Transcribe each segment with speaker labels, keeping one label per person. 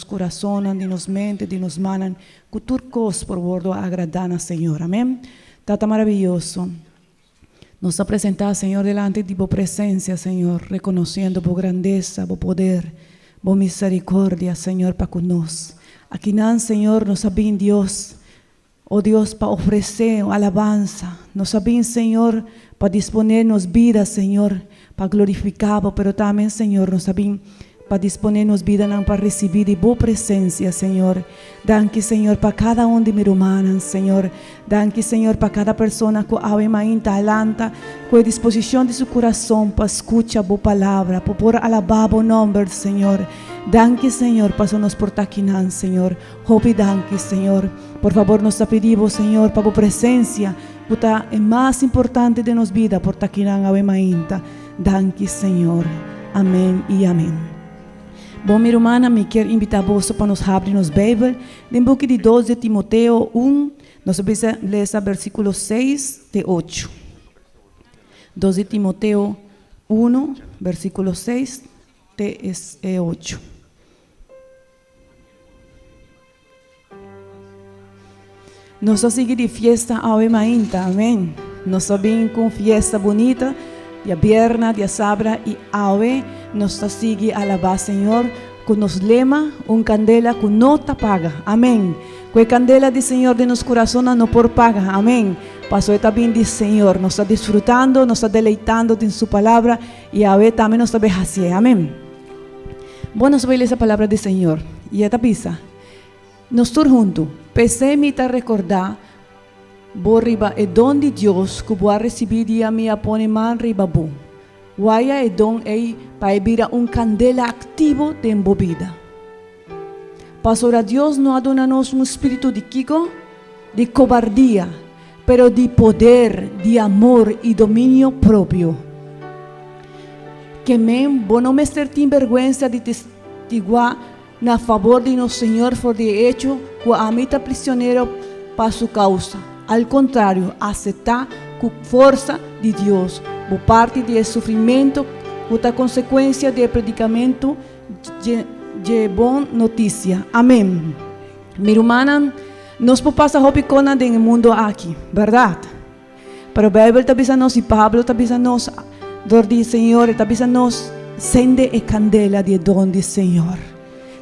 Speaker 1: kurasonnan, di nos mente, di nos mannan, ku tur kos por wòrdu agradá na Señor. Amèn. Tata maravioso, nos ta presentá, Señor, delante di bo presensia, Señor, rekonosiendo bo grandesa, bo poder, bo miserikordia, Señor, pa ku nos. Akinan, Señor, nos a bin, Dios, O Dios, pa ofresé un alabansa. Nos a bin, Señor, pa disponé nos bida, Señor, pa glorifiká Bo, pero tambe, Señor, nos a bin pa disponé nos bidanan pa risibí di Bo presensia, Señor. Danki, Señor, pa kada un di mi rumannan, Señor. Danki, Señor, pa kada persona ku awe mainta a lanta ku e disposishon di su kurason pa skucha Bo palabra, pa por alabá Bo nòmber, Señor. Danki, Señor, pasobra nos por ta akinan, Señor. Hopi danki, Señor. Por fabor nos ta pidi Bo, Señor, pa Bo presencia, cu ta e mas importante den nos bida, por ta akinan awe mainta. Danki, Señor. Amen y amen. Bon, mi rumannan, mi kier invita boso pa nos habri nos Bijbel den buki di dos de Timoteo un, nos ta bisa lesa versiculo seis te ocho. Dos de Timoteo uno, versiculo seis te ocho. Nos ta sigui di fiesta awe mainta, amen. Nos ta bin ku un fiesta bunita, dia bierna, dia sabra i awe nos ta sigui alabá Señor ku nos lema, un kandela ku no ta paga, amen. Ku e kandela di Señor den nos kurasonnan no por paga, amen. Paso e ta bin di Señor, nos ta disfrutando, nos ta deleitando den Su palabra i awe tambe nos ta bay hasié, amen. Bo nos bai lesa palabra di Señor, i e ta bisa, Nos tur huntu, p'esei mi ta rekordá bo riba e don di Dios ku bo a risibí dia mi a pone man riba bo. Waya e don ei pa e bira un kandela aktivo den bo bida. Pasobra Dios no a duna nos un spiritu di kiko? Di kobardia, pero di poder, di amor i dominio propio. Ke men bo no mester tin bèrgwensa di testiguá na fabor di nos Señor for di e echo ku ami ta prisionero pa su kousa. Al kontrario, aseptá ku forsa di Dios bo parti di e sufrimentu ku ta konsekuensia di e predikamentu dje bon notisia. Amen. Mi rumannan, nos por pasa hopi konan den e mundu aki, bèrdat? Pero Beibel ta bisa nos i Pablo ta bisa nos dor di Señor, e ta bisa nos, Sende e kandela di e don di Señor.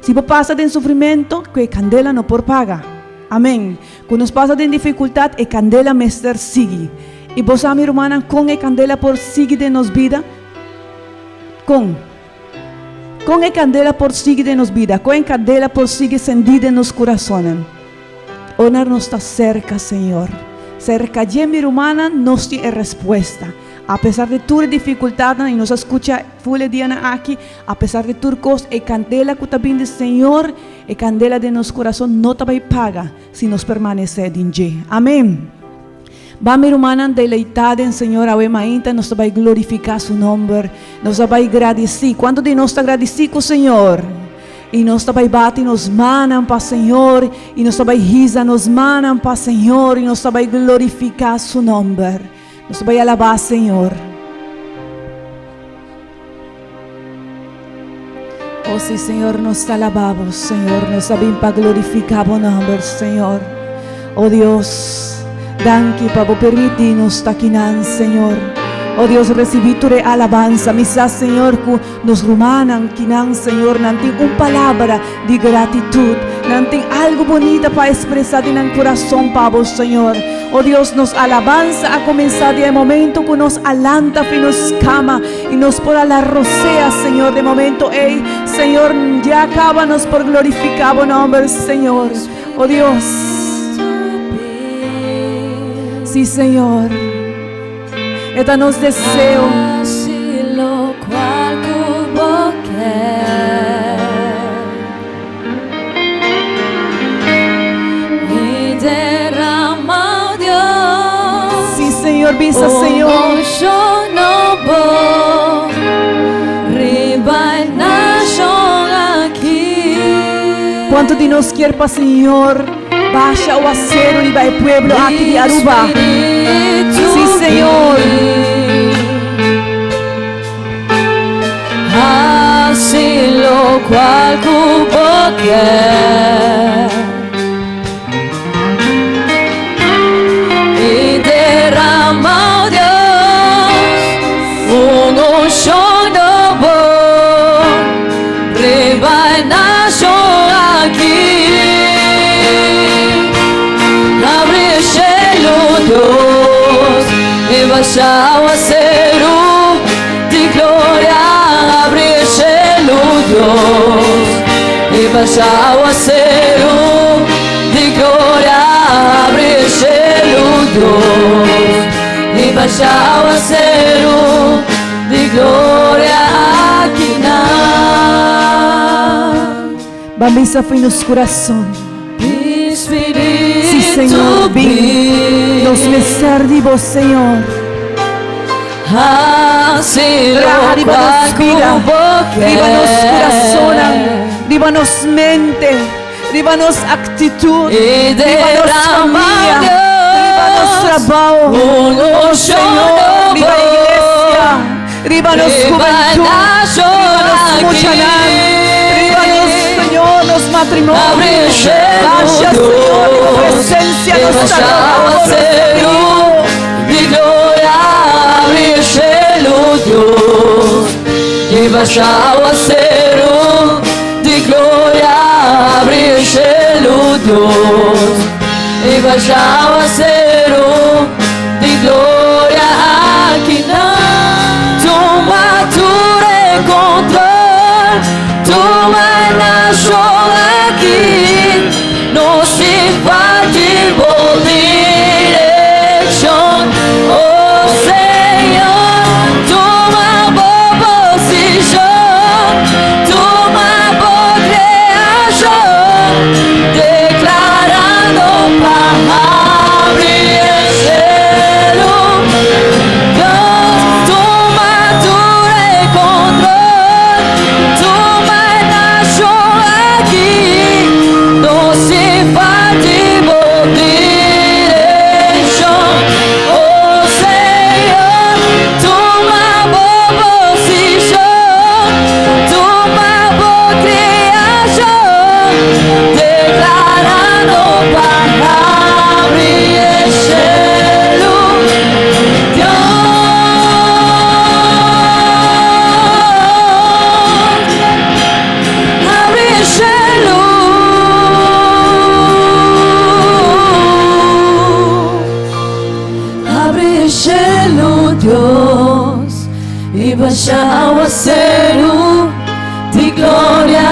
Speaker 1: Si bo pasa den sufrimentu, ku e kandela no por paga. Amen. Ku nos pasa den difikultat, e kandela mester sigui. I bo sa, mi rumannan, kon e kandela por sigui den nos bida? Kon? Kon e kandela por sigui den nos bida? Kon e kandela por sigui sendí den nos kurasonnan? Ora nos ta serka Señor, serka dje mi rumannan, nos tin e respuesta. Apesar di tur e difikultatnan, i nos a skucha ful e dianan aki, apesar di tur kos, e kandela ku ta bin di Señor, e kandela den nos kurason no ta bai paga si nos permanesé den dje. Amen. Ba mi rumannan deleitá den Señor awe mainta nos ta bai glorifiká su nomber, nos ta bai gradisí. Kuantu di nos ta gradisí ku Señor? I nos ta bai bati nos mannan pa Señor i nos ta bai hisa nos mannan pa Señor i nos ta bai glorifiká su nomber. Nos ta bai alabá Señor. Oh sí, Señor, nos ta alabá bo, Señor. Nos ta bin pa glorifiká bo nomber, Señor. Oh Dios, danki pa bo permití nos ta kinan, Señor. Oh Dios, recibí tur e alabansa. Mi sa, Señor, ku nos rumannan kinan, Señor, nan tin un palabra di gratitud. Nan tin algu bunita pa expresá den nan kurason pa bo, Señor. Oh Dios, nos alabansa a kuminsá di e momento ku nos a lanta fi nos kama i nos por a la rosea, Señor. De momento ei, Señor, ya kaba nos por glorifiká bo nòmber, Señor. Oh Dios. Sí, Señor. E ta nos deseo. Sí, Señor, bisa, Señor. Cuanto di nos kier pa Señor basha aguacero riba e pueblo aki di Aruba? Sí, Señor.
Speaker 2: Lokual ku bo kier. I derama, oh Dios, un unshon nobo riba e nashon aki. Habri e shelu, Dios, i basha awaseru di gloria. Habri e shelu, Dios, i basha awaseru di gloria. Habri e shelu, Dios, i basha awaseru di gloria akinan.
Speaker 1: Ban bisa for di nos kurason.
Speaker 2: Espíritu,
Speaker 1: Sí, Señor, bin. Nos mester di Bo, Señor.
Speaker 2: Hasi
Speaker 1: Traha riba nos bida, riba nos kurason, riba nos mente, riba nos aktitut,
Speaker 2: I
Speaker 1: riba nos famia, riba nos trabou. Oh, Señor, riba iglesia, riba nos hubentut, riba nos muchanan, riba nos, Señor, nos matrimonio. Basha, Señor, riba presensia nos ta
Speaker 2: Di gloria, habri shelu, Dios, i basha awaseru di gloria. Habri shelu, Dios, i basha awaseru di gloria akinan. Tuma tur kontrol, tuma nashon aki, nos tin falta bo direkshon. Oh Señor, tuma bo posishon, tuma bo kreashon, deklarando pa habri shelu. Dios, tuma tur kontrol, tuma nashon aki, nos tin falta bo direkshon. Oh Señor, tuma bo posishon, tuma bo kreashon, deklarando pa habri shelu. Dios, habri shelu. Habri shelu, Dios, i basha awaseru di gloria.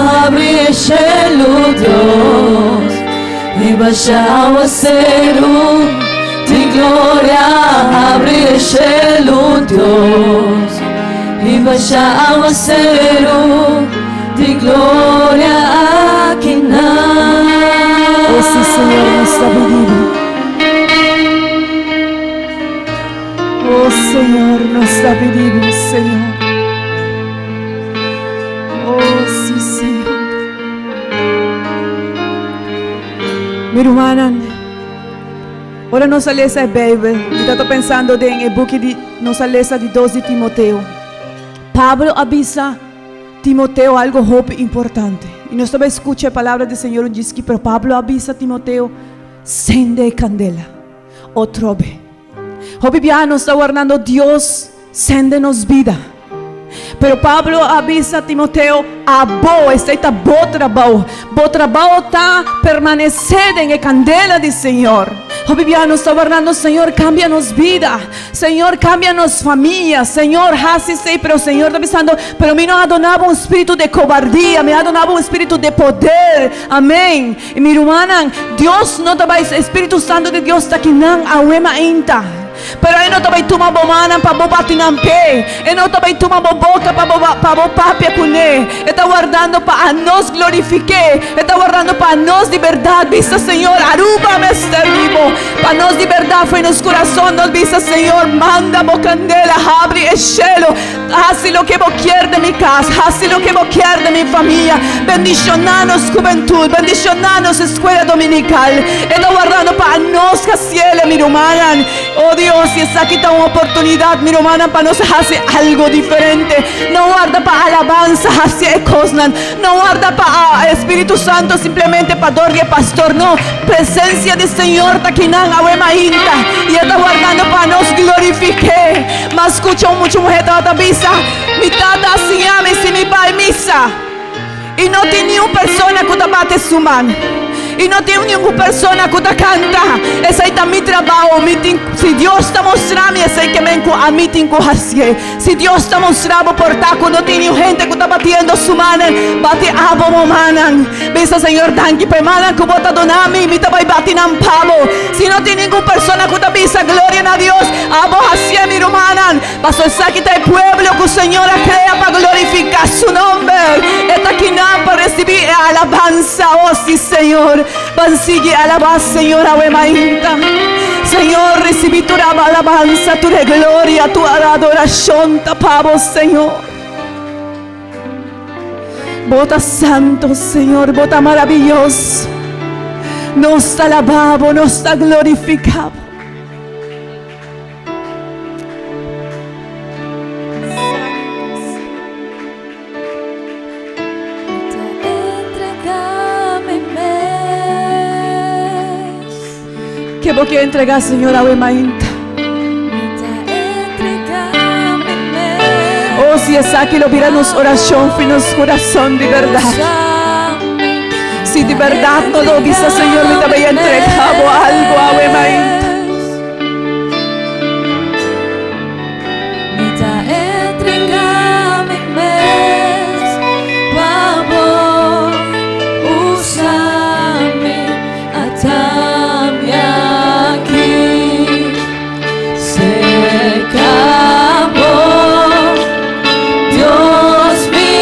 Speaker 2: Habri shelu, Dios, i basha awaseru di gloria. Habri shelu, Dios, i basha awaseru di gloria akinan.
Speaker 1: Oh, sí, Señor, nos ta pidiendo. Oh, Señor, nos ta pidiendo, Señor. Oh, sí, Señor. Mi rumannan, ora nos a lesa e Beibel, mi tabata pensando den e buki di nos a lesa di 2 di Timoteo. Pablo a bisa Timoteo algu hopi importante. I nos tambe skucha e palabra di Señor un djiski, pero Pablo a bisa Timoteo, sende kandela. Otro be. Hopi biaha nos ta wardando Dios sende nos bida. Pero Pablo a bisa Timoteo, abo, esei ta bo trabou. Bo trabou ta permanesé den e kandela di Señor. Hopi biaha nos ta wardando, Señor, kambia nos bida. Señor, kambia nos famia. Señor, hasi esei. Pero Señor ta bisando, pero mi no a duna bo un spiritu di kobardia, mi a duna bo un spiritu di poder. Amèn. I mi rumannan, Dios no ta bai, Spiritu Santu di Dios ta akinan awe mainta. Pero e no ta bai tuma bo mannan pa bo bati nan p'e. E no ta bai tuma bo boka pa bo pa bo papia kuné. E ta wardando pa anos glorifik'é. E ta wardando pa anos di bèrdat bisa, Señor, Aruba mester di bo. Pa nos di bèrdat for nos kurason nos bisa, Señor, manda bo kandela, habri e shelu, hasi loke bo kier den mi kas, hasi loke bo kier den mi famia. Bendishoná nos hubentut, bendishoná nos eskuela dominikal. E ta wardando pa anos hasiel, mi rumannan. Oh Dios, si esaki ta un oportunidat, mi rumannan, pa nos hasi algo diferente. No warda pa alabansa hasi e kosnan. No warda pa e Spiritu Santo simplemente pa dor di e pastor. No, presensia di Señor ta kinan awe mainta i e ta wardando pa nos glorifik'é. M'a skucha un mucha muhé tabata bisa, Mi tata a siña mi si mi bai misa i no tin niun persona ku ta bate su man i no tin ningun persona ku ta kanta, esei ta mi trabao. Mi tin, si Dios ta mustra mi esei ke men ku ami tin ku hasié. Si Dios ta mustra bo por ta ku no tin niun hende ku ta batiendo su mannan, bati abo bo mannan. Bisa, Señor, danki pa e mannan ku bo ta duna mi, mi ta bai bati nan pa bo. Si no tin ningun persona ku ta bisa, Gloria na Dios, abo hasié, mi rumannan. Pasobra esaki ta e pueblo ku Señor a krea pa glorifiká su nomber. E ta kinan pa risibí e alabansa. O sí, Señor, ban sigui alabá Señor awe mainta. Señor, risibí tur alabansa, tur e gloria, tur adorashon ta pa bo, Señor. Bo ta santo, Señor, bo ta maraviyoso. Nos ta alabá bo, nos ta glorifiká bo. Ke bo ke entregá Señor awe mainta? Oh, si esaki lo bira nos orashon fi nos kurason di bèrdat. Si di bèrdat no lo bisa Señor mi ta bai entregá bo algu awe mainta.
Speaker 2: Mi ta entrega mi mes pa bo usa mi ata mi aki serka bo Dios mi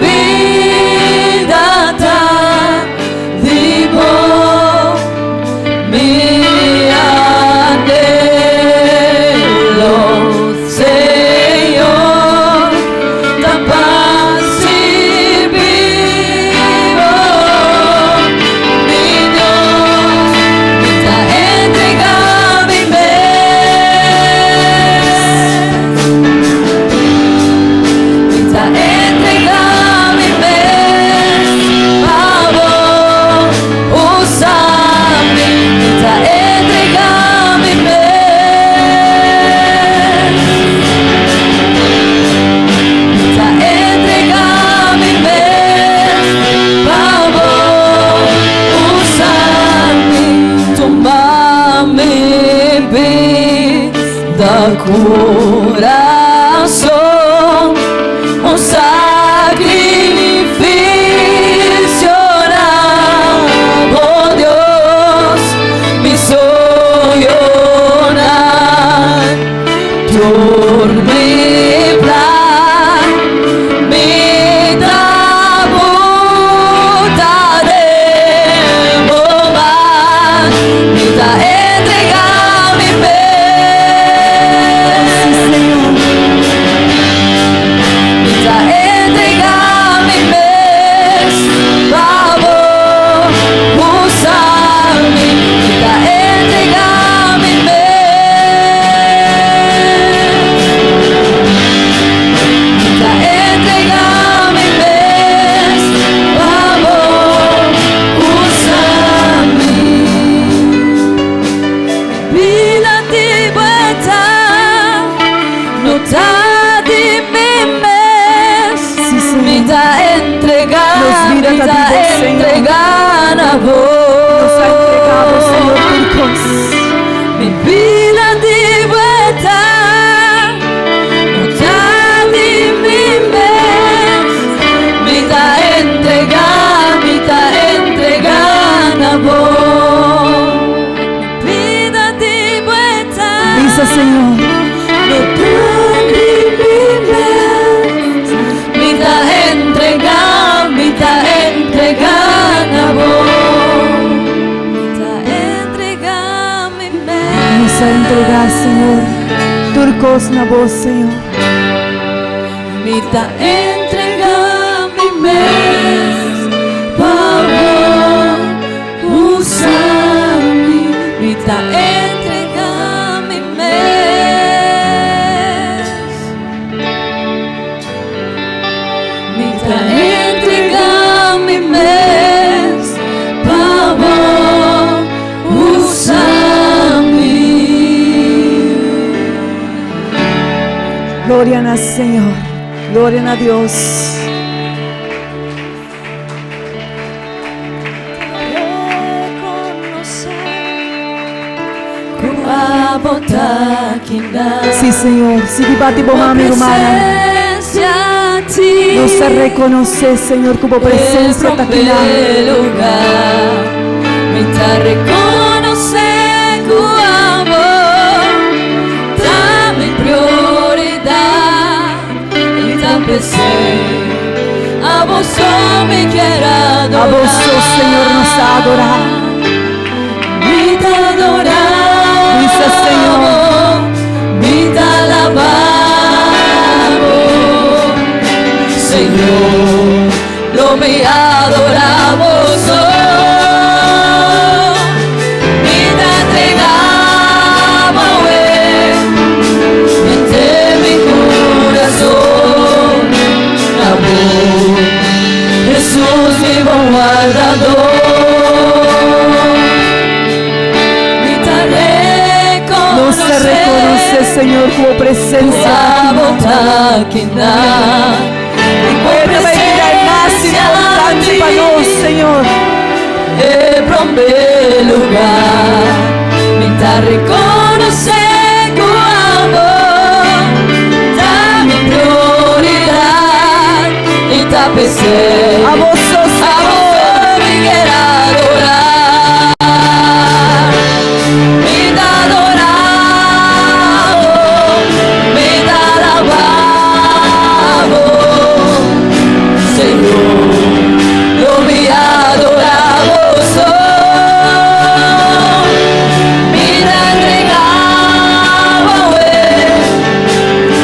Speaker 2: bida ta di bo. Mi anhelo, Señor, ta pa sirbi bo. Mi Dios, mi ta entrega mi mes. Mi ta entrega mi mes pa bo. Usa mi, mi ta entrega mi mes. Mi ta entrega mi mes pa bo. Usa mi, tuma mi bida, kurason, un sakrifisio na bo Dios, mi soñonan tur mi plan, mi ta buta den bo man, mi ta entrega mi mes. Mi ta entrega mi mes pa bo usa mi. Mi ta entrega mi mes. Mi ta entrega mi mes pa bo usa mi. Bida di bo ta, no ta di mi mes.
Speaker 1: Sí, Señor.
Speaker 2: Mi ta entrega,
Speaker 1: Nos vida
Speaker 2: mi
Speaker 1: ta
Speaker 2: ta
Speaker 1: di bo, Señor.
Speaker 2: entrega na bo.
Speaker 1: Nos a entregá bo, Señor, tur kos.
Speaker 2: Mi bida di bo ta, no ta di mi mes. Mi ta entrega, mi ta entrega na bo. Mi bida di bo ta.
Speaker 1: Bisa, Señor.
Speaker 2: No ta di mi mes. Mi ta entrega, mi ta entrega na bo. Mi ta entrega mi mes.
Speaker 1: Nos a entregá, Señor, tur kos na bo, Señor.
Speaker 2: Mi ta entrega mi mes pa bo usa mi. Mi ta entrega mi mes.
Speaker 1: Gloria na Señor. Gloria na Dios. Sí, Señor. Sigui bati bo man, mi rumannan. Nos ta rekonosé, Señor, ku bo presensia ta akinan.
Speaker 2: Mi ta rekonosé ku abo ta mi prioridat i ta p'esei abo so mi kier adorá.
Speaker 1: Abo so, Señor, nos ta adorá.
Speaker 2: Mi ta adorá.
Speaker 1: Bisa, Señor.
Speaker 2: Mi ta alabá bo. Señor, lo mi adorá bo so. Mi ta entregá bo henter mi kurason. Na bo, Jesus, mi bon wardadó. Mi ta
Speaker 1: Nos ta rekonosé, Señor, ku bo presensia ta akinan.
Speaker 2: Rekonosé
Speaker 1: E ta bira e mas importante pa nos, Señor.
Speaker 2: E promé lugá. Mi ta rekonosé ku abo ta mi prioridat i ta p'esei
Speaker 1: Abo so, Señor.
Speaker 2: Mi kier adorá. Mi ta adorá bo, mi ta alabá bo. Señor, lo mi adorá bo so. Mi ta entregá bo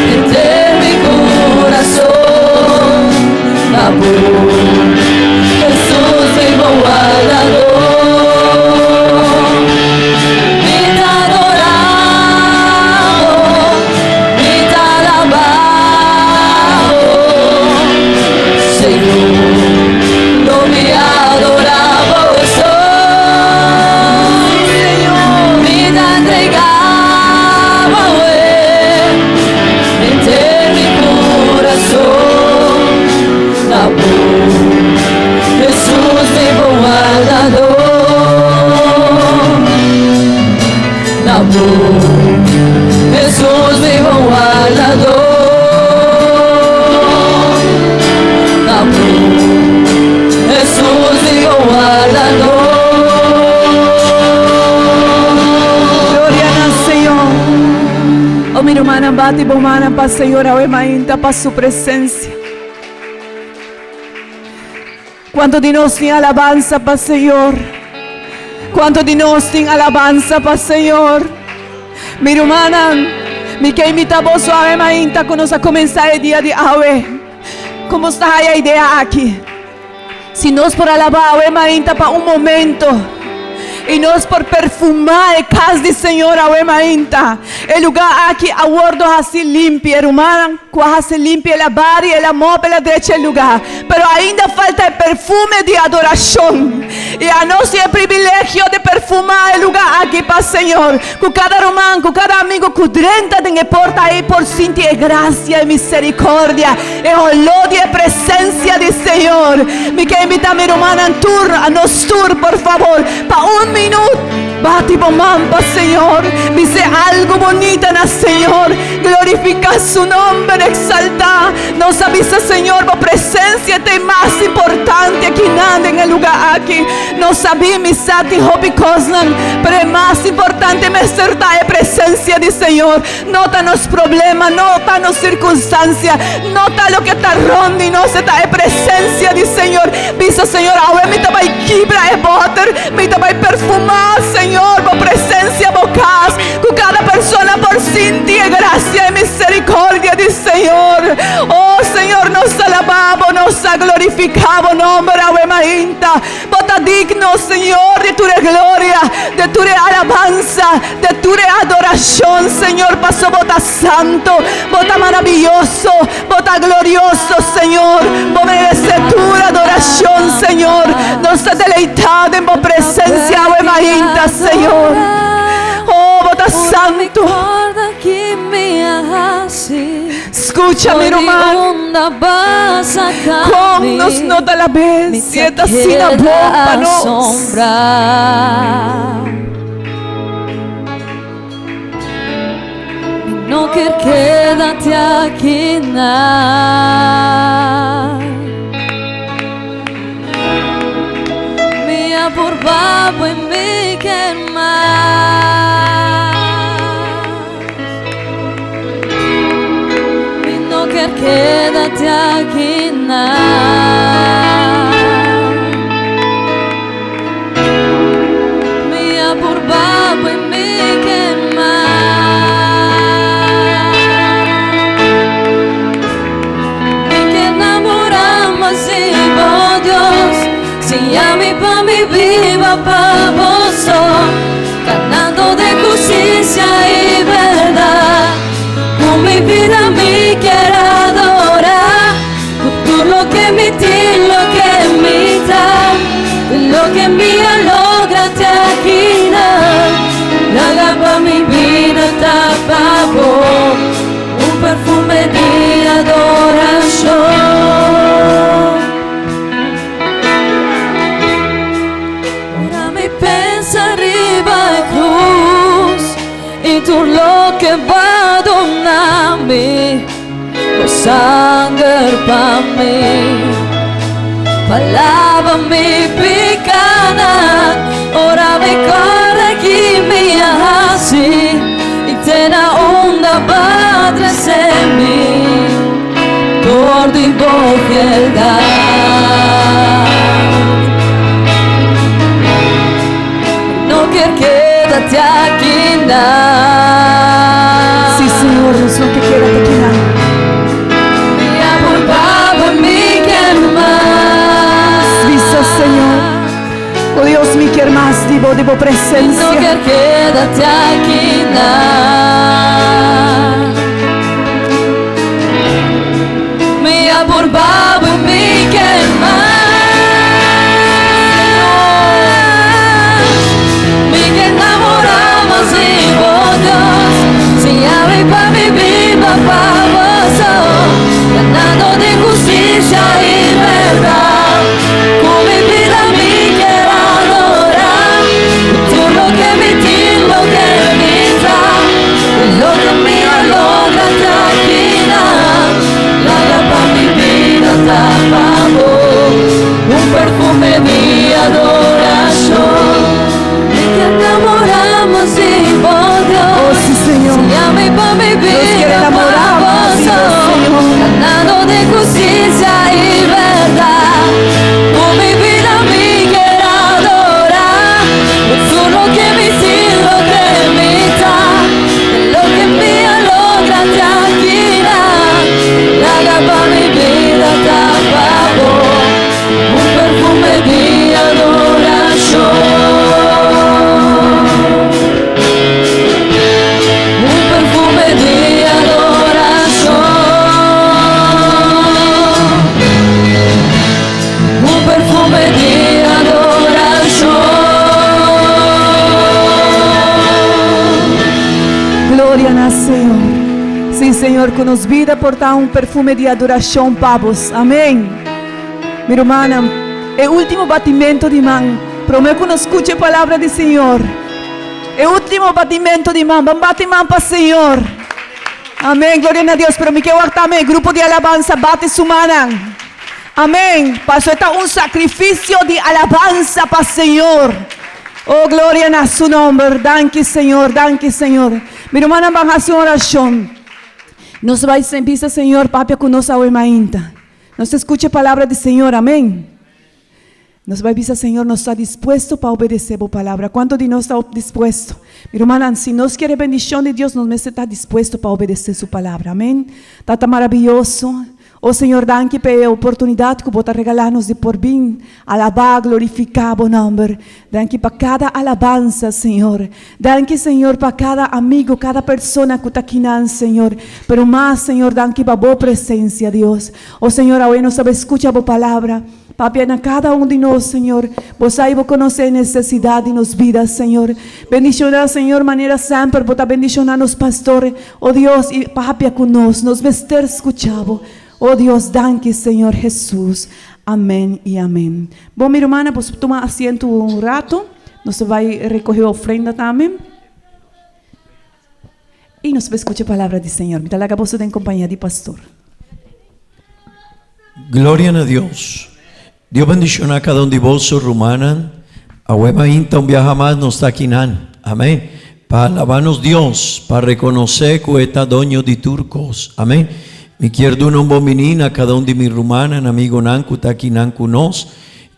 Speaker 2: henter mi kurason. Na bo, Jesus, mi bon wardadó. Mi ta adorá bo, mi ta alabá bo. Señor, lo mi adorá bo so. Mi ta entregá bo henter mi kurason. Na bo, Jesus, mi bon wardadó. Na bo, Jesus, mi bon wardadó. Na bo, Jesus, mi bon wardadó.
Speaker 1: Gloria na Señor. Oh, mi rumannan, bati bo mannan pa Señor, awe mainta pa su presensia. Kuantu di nos tin alabansa pa Señor? Kuantu di nos tin alabansa pa Señor? Mi rumannan, mi ke invitá boso awe mainta ku nos a kuminsá e dia di awe. Kon bo ta haya e idea aki? Si nos por alabá awe mainta pa un momento i nos por perfumá e kas di Señor awe mainta. E lugá aki a wòrdu hasi limpi. E rumannan ku a hasi limpi el a bari, el a mòp, el a drecha e lugá. Pero ainda falta e perfume di adorashon. I anos tin e privilegio di perfumá e lugá aki pa Señor. Ku kada ruman, ku kada amigu ku drenta den e porta ei por sinti e grasia, e miserikòrdia, e holó di e presensia di Señor. Mi ke invitá mi rumannan tur, anos tur, por fabor, pa un minut bati bo man pa Señor. Bis'é algu bunita na Señor. Glorifiká Su nòmber, eksaltá. Nos a bisa, Señor, bo presensia ta e mas importante akinan den e lugá aki. Nos sabí mi sa tin hopi kosnan, pero e mas importante mester ta e presensia di Señor. No ta nos problema, no ta nos sirkunstansia, no ta loke ta rònt di nos, e ta e presensia di Señor. Bisa, Señor, awe mi ta bai kibra e bòter, mi ta bai perfumá, Señor, bo presensia, bo kas, ku kada persona por sinti e grasia i miserikòrdia di Señor. Oh, Señor, nos ta alabá bo, nos ta glorifiká bo nòmber awe mainta. Bo ta digno, Señor, di tur e gloria, di tur e alabansa, di tur e adorashon, Señor, pasobra bo ta santu, bo ta maravioso, bo ta glorioso, Señor. Bo meresé tur adorashon, Señor. Nos ta deleitá den bo presensia awe mainta, Señor. Oh, bo ta santu. Skucha mi ruman. Kon nos no ta alab'é si e ta asina bon pa nos?
Speaker 2: No kier quédate aki na. Mi a purba bo y mi kier mas. Mi no kier quédate aki na. Mi a purba bo y mi kier mas. Mi kier namora mas di bo Dios. Siña mi pa mi biba pa bo so. Kanando den hustisia y berdad. Ku mi bida mi kier adora. Ku tur loke mi tin, loke mi ta, loke mi a logra te akinan. Laga pa mi bida ta pa bo, un perfume di adorashon. Ora mi pensa riba e krus i tur loke bo a duna mi. Bo sanger pa mi, pa laba mi picanan. Ora mi corda ki mi a haci i te na unda b'a trece mi door di bo fieldad. Mi no kier keda te aki nan.
Speaker 1: Sí, Señor, nos no ke keda te aki nan.
Speaker 2: Mi a purba bo y mi kier mas.
Speaker 1: Bisa, Señor, oh Dios, mi kier mas di bo, di bo
Speaker 2: Mi no
Speaker 1: presencia.
Speaker 2: kier keda te aki nan. Mi a purba bo y mi kier mas. Mi kier namora mas di bo Dios. Siña mi pa mi biba pa bo so. Ganando den hustisia y berdad. Ku mi bida mi kier adora. Ku tur loke mi tin, loke mi ta. Loke mi a logra te akinan. Laga pa mi bida ta pa bo. Un perfume di adorashon. Mi kier namora mas di bo Dios.
Speaker 1: Oh, sí, Señor.
Speaker 2: Siña mi pa mi
Speaker 1: Nos kier
Speaker 2: bida pa
Speaker 1: enamora
Speaker 2: bo
Speaker 1: mas di bo, Señor.
Speaker 2: Ganando den hustisia y berdad. Ku mi bida mi kier adora. Tur loke mi tin, loke mi ta. Loke mi a logra te akinan. Laga pa mi bida ta pa bo. Un perfume di adorashon. Un perfume di adorashon. Un perfume di adorashon.
Speaker 1: Gloria na Señor. Sí, Señor, ku nos bida por ta un perfume di adorashon pa bo. Amèn. Mi rumannan, e último batimentu di man. Promé ku nos skucha e palabra di Señor. E último batimentu di man. Ban bati man pa Señor. Amèn. Gloria na Dios. Pero mi ke wak tambe grupo di alabansa bati su mannan. Amèn. Paso e ta un sakrifisio di alabansa pa Señor. Oh, gloria na su nòmber. Danki, Señor. Danki, Señor. Mi rumannan, ban hasi un orashon. Nos bai bisa Señor papia ku nos awe mainta. Nos ta skucha e palabra di Señor. Amèn. Nos bai bisa Señor, nos ta dispuesto pa obedesé bo palabra. Kuantu di nos ta dispuesto? Mi rumannan, si nos kier e bendishon di Dios, nos mester ta dispuesto pa obedesé su palabra. Amèn. Tata maraviyoso. O Señor, danki pa e oportunidat ku Bo ta regalá nos di por bin alabá, glorifiká Bo nòmber. Danki pa kada alabansa, Señor. Danki, Señor, pa kada amigo, kada persona ku ta kinan, Señor. Pero mas, Señor, danki pa Bo presensia, Dios. O Señor, awe nos ta bai skucha Bo palabra. Papia na kada un di nos, Señor. Bo sa i Bo konosé e nesesidat di nos bida, Señor. Bendishoná, Señor, manera semper Bo ta bendishoná nos pastor. O Dios, i papia ku nos. Nos mester skucha Bo. O Dios, danki, Señor Hesus. Amén i amén. Bon, mi rumannan, boso por tuma asiento un rato. Nos ta bai rekohe ofrenda tambe. I nos por skucha palabra di Señor. Mi ta laga boso den kompania di pastor.
Speaker 3: Gloria na Dios. Dios bendiciona cada un di boso rumannan. Awe mainta un biaha mas nos ta akinan. Amen. Pa alaba nos Dios, pa reconoce cu e ta doño di tur cos. Amen. Mi kier duna un bon bini na cada un di mi rumannan, amigonan cu ta akinan cu nos.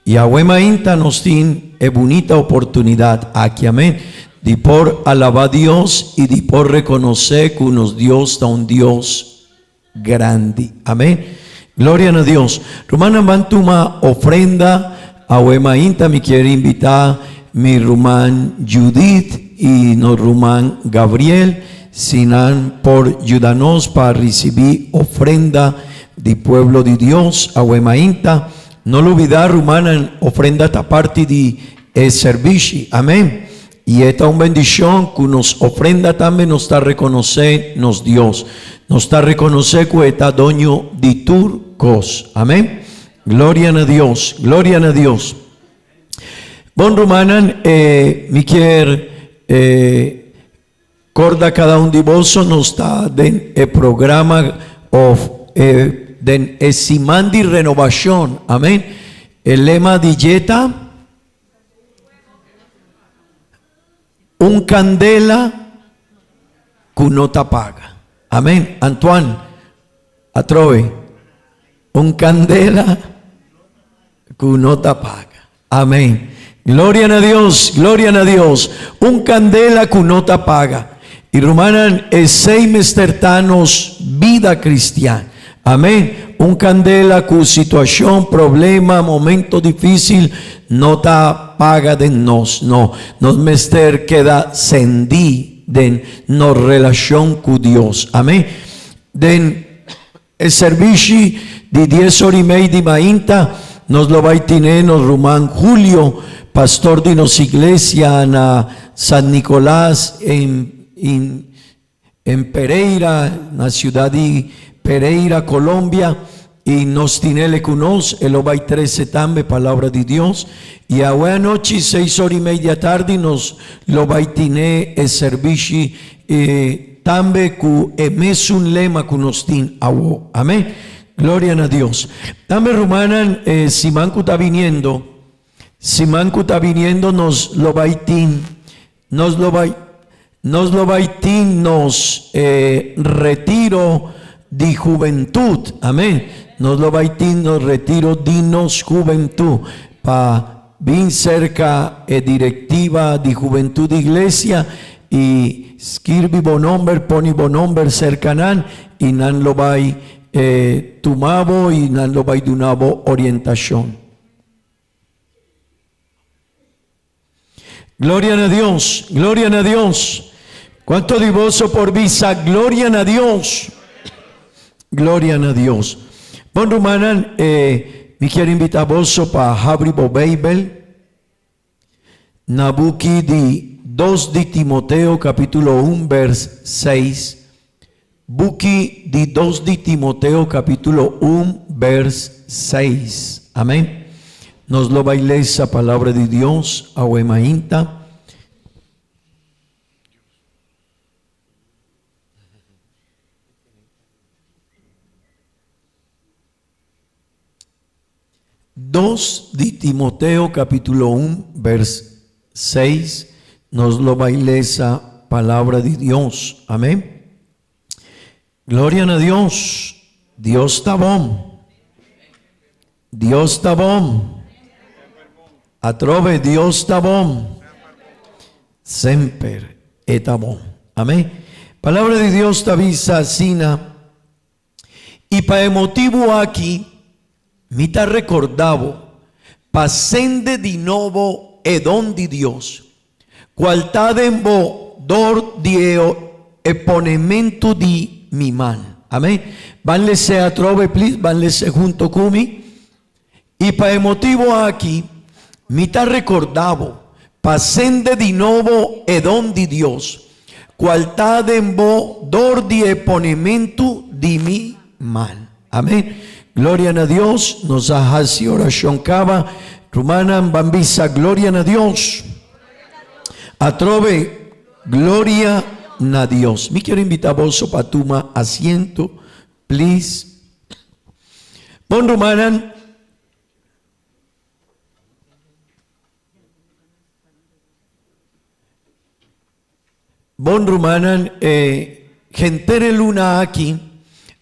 Speaker 3: I awe mainta nos tin e bunita oportunidad aki, amen, di por alaba Dios i di por reconoce cu nos Dios ta un Dios grandi. Amen. Gloria na Dios. Rumannan ban tuma ofrenda awe mainta. Mi kier invita mi ruman Judith i nos ruman Gabriel si nan por yuda nos pa ricibi ofrenda di pueblo di Dios awe mainta. No lubida rumannan ofrenda ta parti di e servishi. Amen. I e ta un bendishon ku nos ofrenda tambe nos ta rekonosé nos Dios. Nos ta rekonosé ku e ta doño di tur kos. Amen. Gloria na Dios. Gloria na Dios. Bon rumannan, e mi kier e korda kada un di boso nos ta den e programa of e den e siman di renobashon. Amen. E lema di dje ta. Un kandela ku no ta paga. Amen. Antoine, atrobe. Un kandela ku no ta paga. Amen. Gloria na Dios, gloria na Dios. Un kandela ku no ta paga. I rumannan, esei mester ta nos bida kristian. Amen. Un kandela ku situashon, problema, momento difísil no ta paga den nos. No. Nos mester keda sendí den nos relashon ku Dios. Amen. Den e servishi di dies ora i mei di mainta nos lo bai tine nos ruman Julio, pastor di nos iglesia na San Nicolas en en Pereira, na ciudad di Pereira, Colombia, y nos tinele cu nos, e lo bay trece tambe palabra di Dios. Y awe anochi, seis ora y media tardi, nos lo bay tine e servishi tambe cu e mesun lema cu nos tin awo. Amen. Gloria na Dios. Tambe rumannan, e siman cu ta biniendo, siman cu ta biniendo nos lo bay tin Nos lo bai nos lo bai tin nos e retiro di hubentud. Amen. Nos lo bai tin nos retiro di nos hubentud pa bin serka e directiva di hubentud di iglesia y skirbi bo nomber, poni bo nomber serka nan y nan lo bai tuma bo y nan lo bai duna bo orientacion. Gloria na Dios, gloria na Dios. Cuanto di boso por bisa gloria na Dios? Gloria na Dios. Bon rumannan, eh, mi kier invita boso pa habri bo Bijbel na buki di 2 di Timoteo capítulo 1 vers 6. Buki di 2 di Timoteo capítulo 1 vers 6. Amén. Nos lo bai lesa palabra di Dios awe mainta. Dos di Timoteo capítulo 1 vers 6 nos lo bai lesa palabra di Dios. Amén. Gloria na Dios. Dios ta bon. Dios ta bon. Atrobe Dios ta bon. Semper e ta bon. Amén. Palabra di Dios ta bisa asina. I pa e motibu aki mi ta rekordá bo pa sende di nobo e don di Dios, kual ta den bo dor di e e ponementu di mi man. Amén. Ban les'é atrobe, please, ban les'é hunto ku mi. I pa e motibu aki mi ta rekordá bo pa sende di nobo e don di Dios, kual ta den bo dor di e ponementu di mi man. Amén. Gloria na Dios. Nos a hasi orashon kaba. Rumannan, ban bisa gloria na Dios. Atrobe, gloria na Dios. Mi kier invita boso pa tuma asiento, please. Bon rumannan. Bon rumannan, e henter e luna aki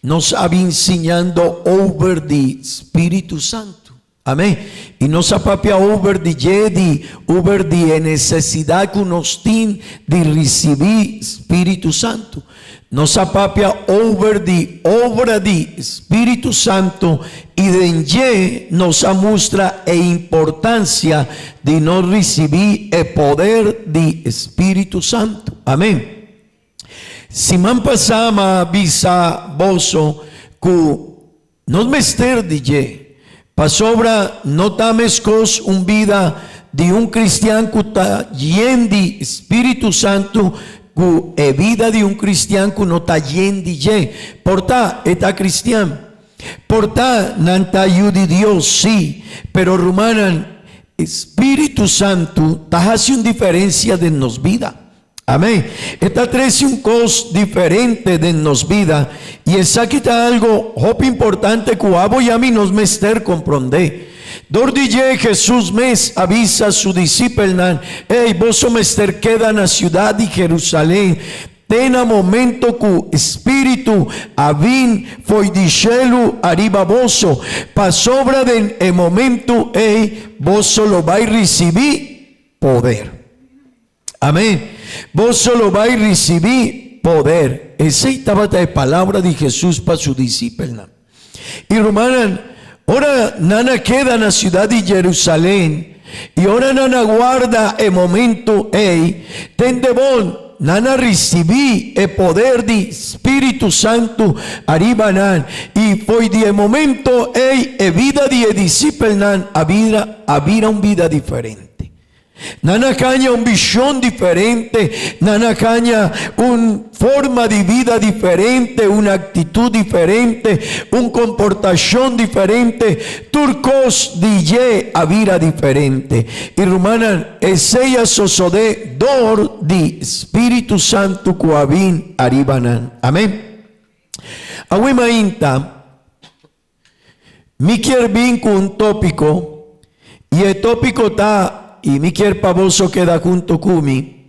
Speaker 3: nos a bin siñando over di Spiritu Santu. Amén. I nos a papia over di dje, di over di e nesesidat ku nos tin di risibí Spiritu Santu. Nos a papia over di obra di Spiritu Santu i den dje nos a mustra e importansia di nos risibí e poder di Spiritu Santu. Amén. Siman pasá m'a bisa boso ku nos mester di dje, pasobra no ta meskos un bida di un kristian ku ta yen di Spiritu Santu ku e bida di un kristian ku no ta yen di dje. Por ta e ta kristian, por ta nan ta yu di Dios, sí, pero rumannan, Spiritu Santu ta hasi un diferensia den nos bida. Amén. E ta trece un cos diferente den nos bida y esaki ta algo hopi importante cu abo y ami nos mester comprende. Dor di dje Jesus mes a bisa su discipelnan, Ey, boso mester keda na ciudad di Jerusalén te na momento cu Spiritu a bin fo'i di shelu ariba boso, pasobra den e momento ey boso lo bay ricibi poder. Amén. Boso lo bai risibí poder. Esei tabata e palabra di Hesus pa su disipelnan. I rumannan, ora nan a keda na siudat di Jerusalén i ora nan a warda e momento ei, tende bon, nan a risibí e poder di Spiritu Santu ariba nan, i fo'i di e momento ei e bida di e disipelnan a bira a bira un bida diferente. Nan a haña un bishon diferente, nan a haña un forma di bida diferente, un aktitut diferente, un komportashon diferente, tur kos di dje a bira diferente. I rumannan, esei a sosodé dor di Spiritu Santu ku a bin ariba nan. Amen. Awe mainta. Mi kier bin ku un tópiko, i e tópiko ta, i mi kier pa boso keda hunto ku mi,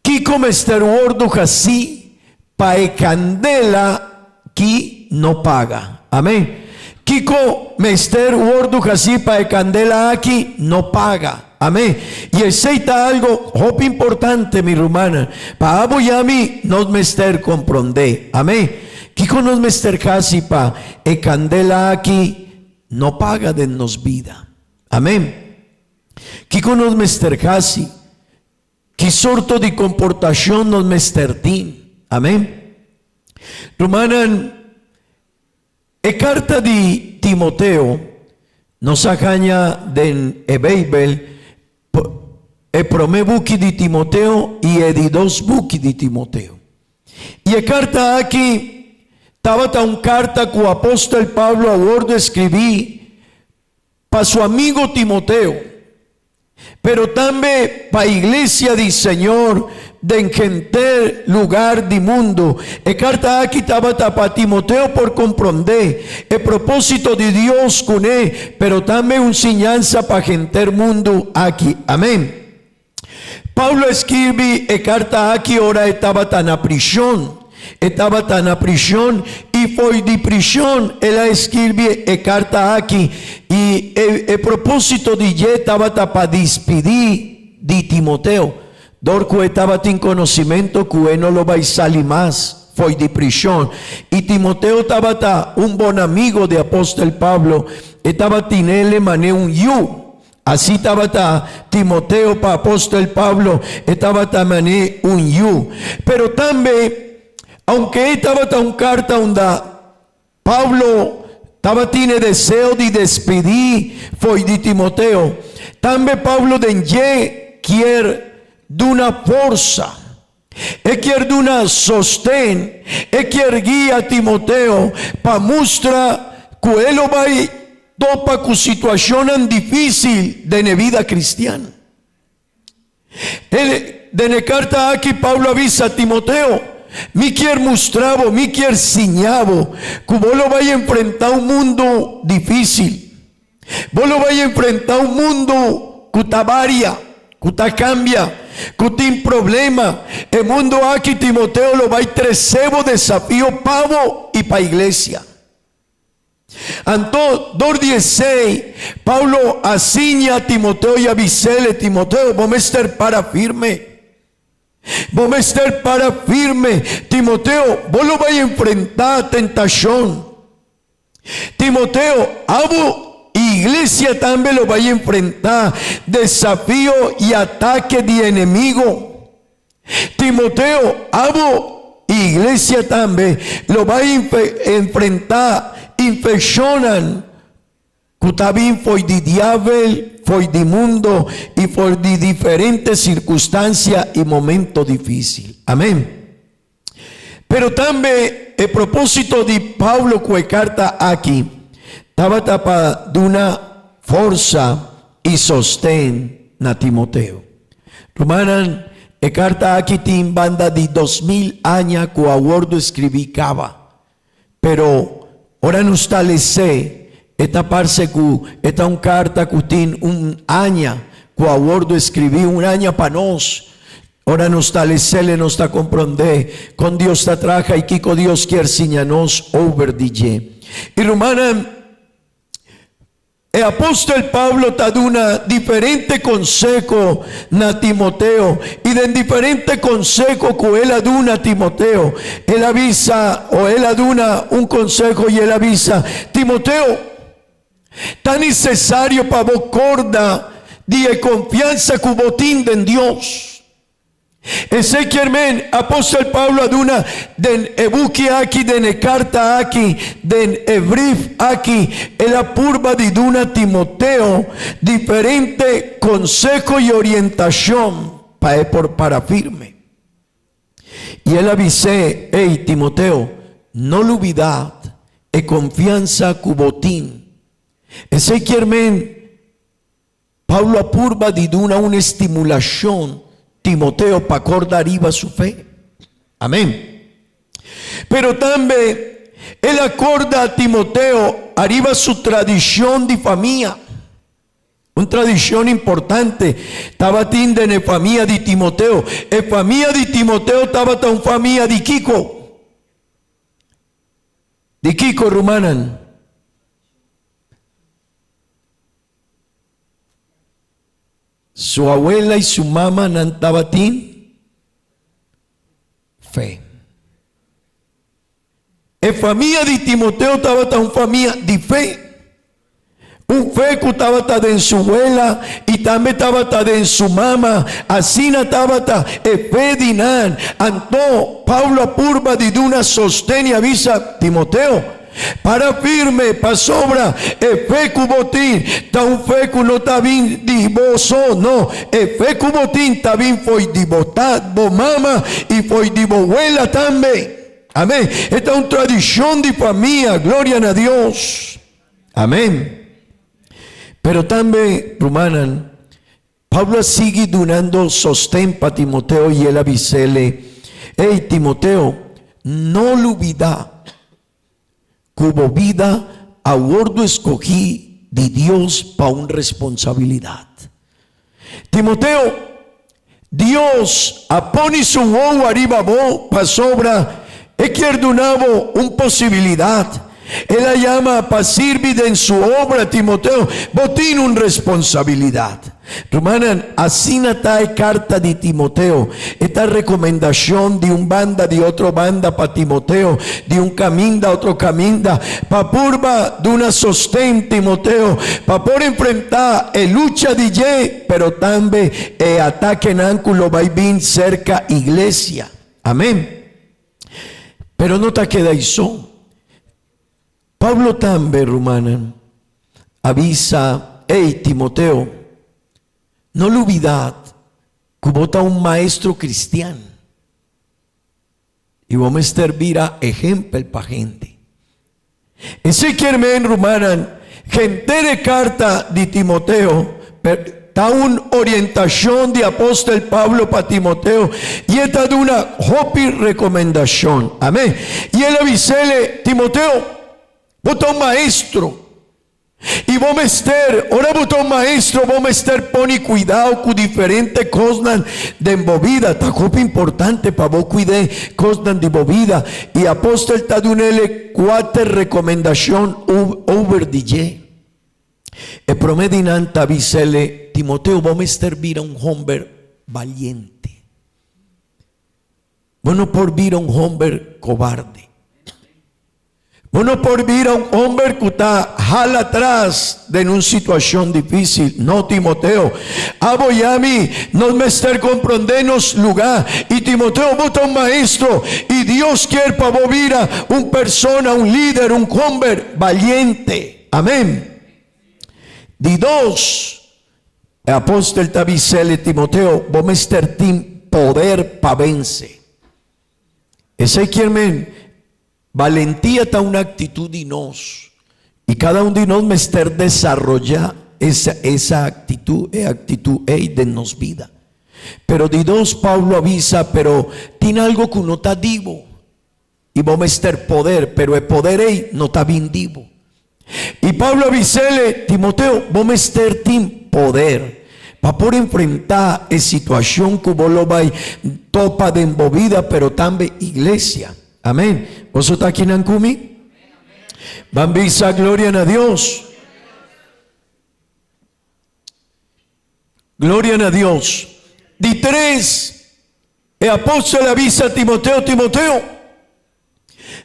Speaker 3: Kiko mester wòrdu hasí pa e kandela ki no paga? Amén. Kiko mester wòrdu hasí pa e kandela aki no paga? Amén. I esei ta algo hopi importante, mi rumannan, pa abo i ami nos mester komprondé. Amén. Kiko nos mester hasi pa e kandela aki no paga den nos bida? Amén. Kiko nos mester hasi? Ki sorto di komportashon nos mester tin? Amén. Rumannan, E karta di Timoteo nos a haña den e Beibel, e promé buki di Timoteo i e di dos buki di Timoteo. I e karta aki tabata un karta ku apòstel Pablo a wòrdu eskribí pa su amigo Timoteo, pero tambe pa iglesia di Señor den henter lugar di mundu. E karta aki tabata pa Timoteo por komprondé e propósito di Dios kuné, pero tambe un siñansa pa henter mundu aki. Amén. Pablo a skirbi e karta aki ora e tabata na prishon. E tabata na prishon i fo'i di prishon el a skirbi e karta aki i e e propósito di dje tabata pa dispidí di Timoteo, dor ku e tabatin konosimentu ku e no lo bai sali mas. foi di prishon. I Timoteo tabata un bon amigo di apòstel Pablo, e tabatin'el manera un yu. Así tabata Timoteo pa apòstel Pablo, e tabata manera un yu. Pero tambe, aunke e tabata un karta unda Pablo tabatin e deseo di despidí fo'i di Timoteo, tambe Pablo den dje kier duna forsa. E kier duna sosten, e kier guia Timoteo pa mustra ku e lo bai topa ku situashonnan difísil den e bida kristian. E Den e karta aki Pablo a bisa Timoteo, Mi kier mustra bo, mi kier siña bo ku bo lo bai enfrentá un mundu difísil. Bo lo bai enfrentá un mundu ku ta varia, ku ta kambia, ku tin problema. E mundu aki, Timoteo, lo bai trese bo desafio pa bo i pa iglesia. Anto, dor di esei, Pablo a siña Timoteo i a bis'el, Timoteo, bo mester para firme. Bo mester para firme. Timoteo, bo lo bai enfrentá tentashon. Timoteo, abo i iglesia tambe lo bai enfrentá desafio i atake di enemigo. Timoteo, abo i iglesia tambe lo bai enfrentá infekshonnan ku ta bin for di diabel, for di mundo i for di diferente sirkunstansia i momento difísil. Amén. Pero tambe e propósito di Pablo ku e karta aki tabata pa duna forsa i sosten na Timoteo. Rumannan, e karta aki tin banda di 2000 aña ku a wòrdu skribí kaba. Pero ora nos ta les'é, e ta parse ku e ta un karta ku tin un aña ku a wòrdu skribí, un aña pa nos. Ora nos ta les'é, nos ta komprondé kon Dios ta traha i kiko Dios kier siña nos over di dje. I rumannan, E apòstel Pablo ta duna diferente konseho na Timoteo, i den diferente konseho ku el a duna Timoteo, el a bisa o el a duna un konseho i el a bisa, Timoteo, ta nesesario pa bo kòrda di e konfiansa ku bo tin den Dios. Esei kier men, apòstel Pablo a duna den e buki aki, den e karta aki, den e brif aki, el a purba di duna Timoteo diferente konseho i orientashon pa e por para firme. I el a bis'é, Ey, Timoteo, no lubidá e konfiansa ku bo tin. Esei kier men, Pablo a purba di duna un estimulashon Timoteo pa korda riba su fe. Amén. Pero tambe el a korda Timoteo ariba su tradishon di famia. Un tradishon importante tabatin den e famia di Timoteo. E famia di Timoteo tabata un famia di kiko? Di kiko, rumannan? Su abuela i su mama nan tabatin fe. E famia di Timoteo tabata un famia di fe. Un fe ku tabata den su wela i tambe tabata den su mama. Asina tabata e fe di nan. Anto Pablo a purba di duna sosten i a bisa Timoteo, Para firme, pasobra e fe ku bo tin ta un fe ku no ta bin di bo so, no, e fe ku bo tin ta bin fo'i di bo tat, bo mama i fo'i di bo wela tambe. Amen. E ta un tradishon di famia, gloria na Dios. Amen. Pero tambe, rumannan, Pablo a sigui dunando sosten pa Timoteo i el a bis'el, Ey, Timoteo, no lubidá ku bo bida a wòrdu eskogí di Dios pa un responsabilidat. Timoteo, Dios a pone su wowo ariba bo pasobra e kier duna bo un posibilidat. El a yama pa sirbi den su obra. Timoteo, bo tin un responsabilidat. Rumannan, asina ta e karta di Timoteo. E ta rekomendashon di un banda di otro banda pa Timoteo, di un kaminda otro kaminda, pa purba duna sosten Timoteo pa por enfrentá e lucha di dje, pero tambe e atakenan ku lo bai bin serka iglesia. Amén. Pero no ta keda ei so. Pablo tambe, rumannan, a bisa, Ey, Timoteo, no lubidá ku bo ta un maestro kristian i bo mester bira ehèmpel pa hende. Esei kier men, rumannan, henter e karta di Timoteo ta un orientashon di apòstel Pablo pa Timoteo i e ta duna hopi rekomendashon. Amèn. I el a bis'é, Timoteo, bo ta un maestro. I bo mester, ora bo ta un maestro, bo mester pone kuidao ku diferente kosnan den bo bida. Ta hopi importante pa bo kuid'é kosnan di bo bida. I apòstel ta dun'el e kuater rekomendashon over di dje. E promé di nan ta bis'el, Timoteo, bo mester bira un hòmber baliente. Bo no por bira un hòmber kobarde. Bo no por bira un homber ku ta hala atras den un situashon difísil. No, Timoteo. Abo i ami nos mester komprondé nos lugá. I Timoteo, bo ta un maestro, i Dios kier pa bo bira un persona, un lider, un homber baliente. Amén. Di dos, e apòstel ta bis'el, Timoteo, bo mester tin poder pa vense. Esei kier men Balentia ta un actitud di nos y cada un di nos mester desaroya esa esa actitud, e actitud ey den nos bida. Pero di dos Pablo a bisa, pero tin algo cu no ta di bo y bo mester poder, pero e poder ey no ta bin di bo. Y Pablo a bisele, Timoteo, bo mester tin poder pa por enfrenta e situacion cu bo lo bay topa den bo bida, pero tambe iglesia. Amen. Boso ta akinan cu mi? Ban bisa gloria na Dios. Gloria na Dios. Di tres, e apostel a bisa Timoteo, Timoteo,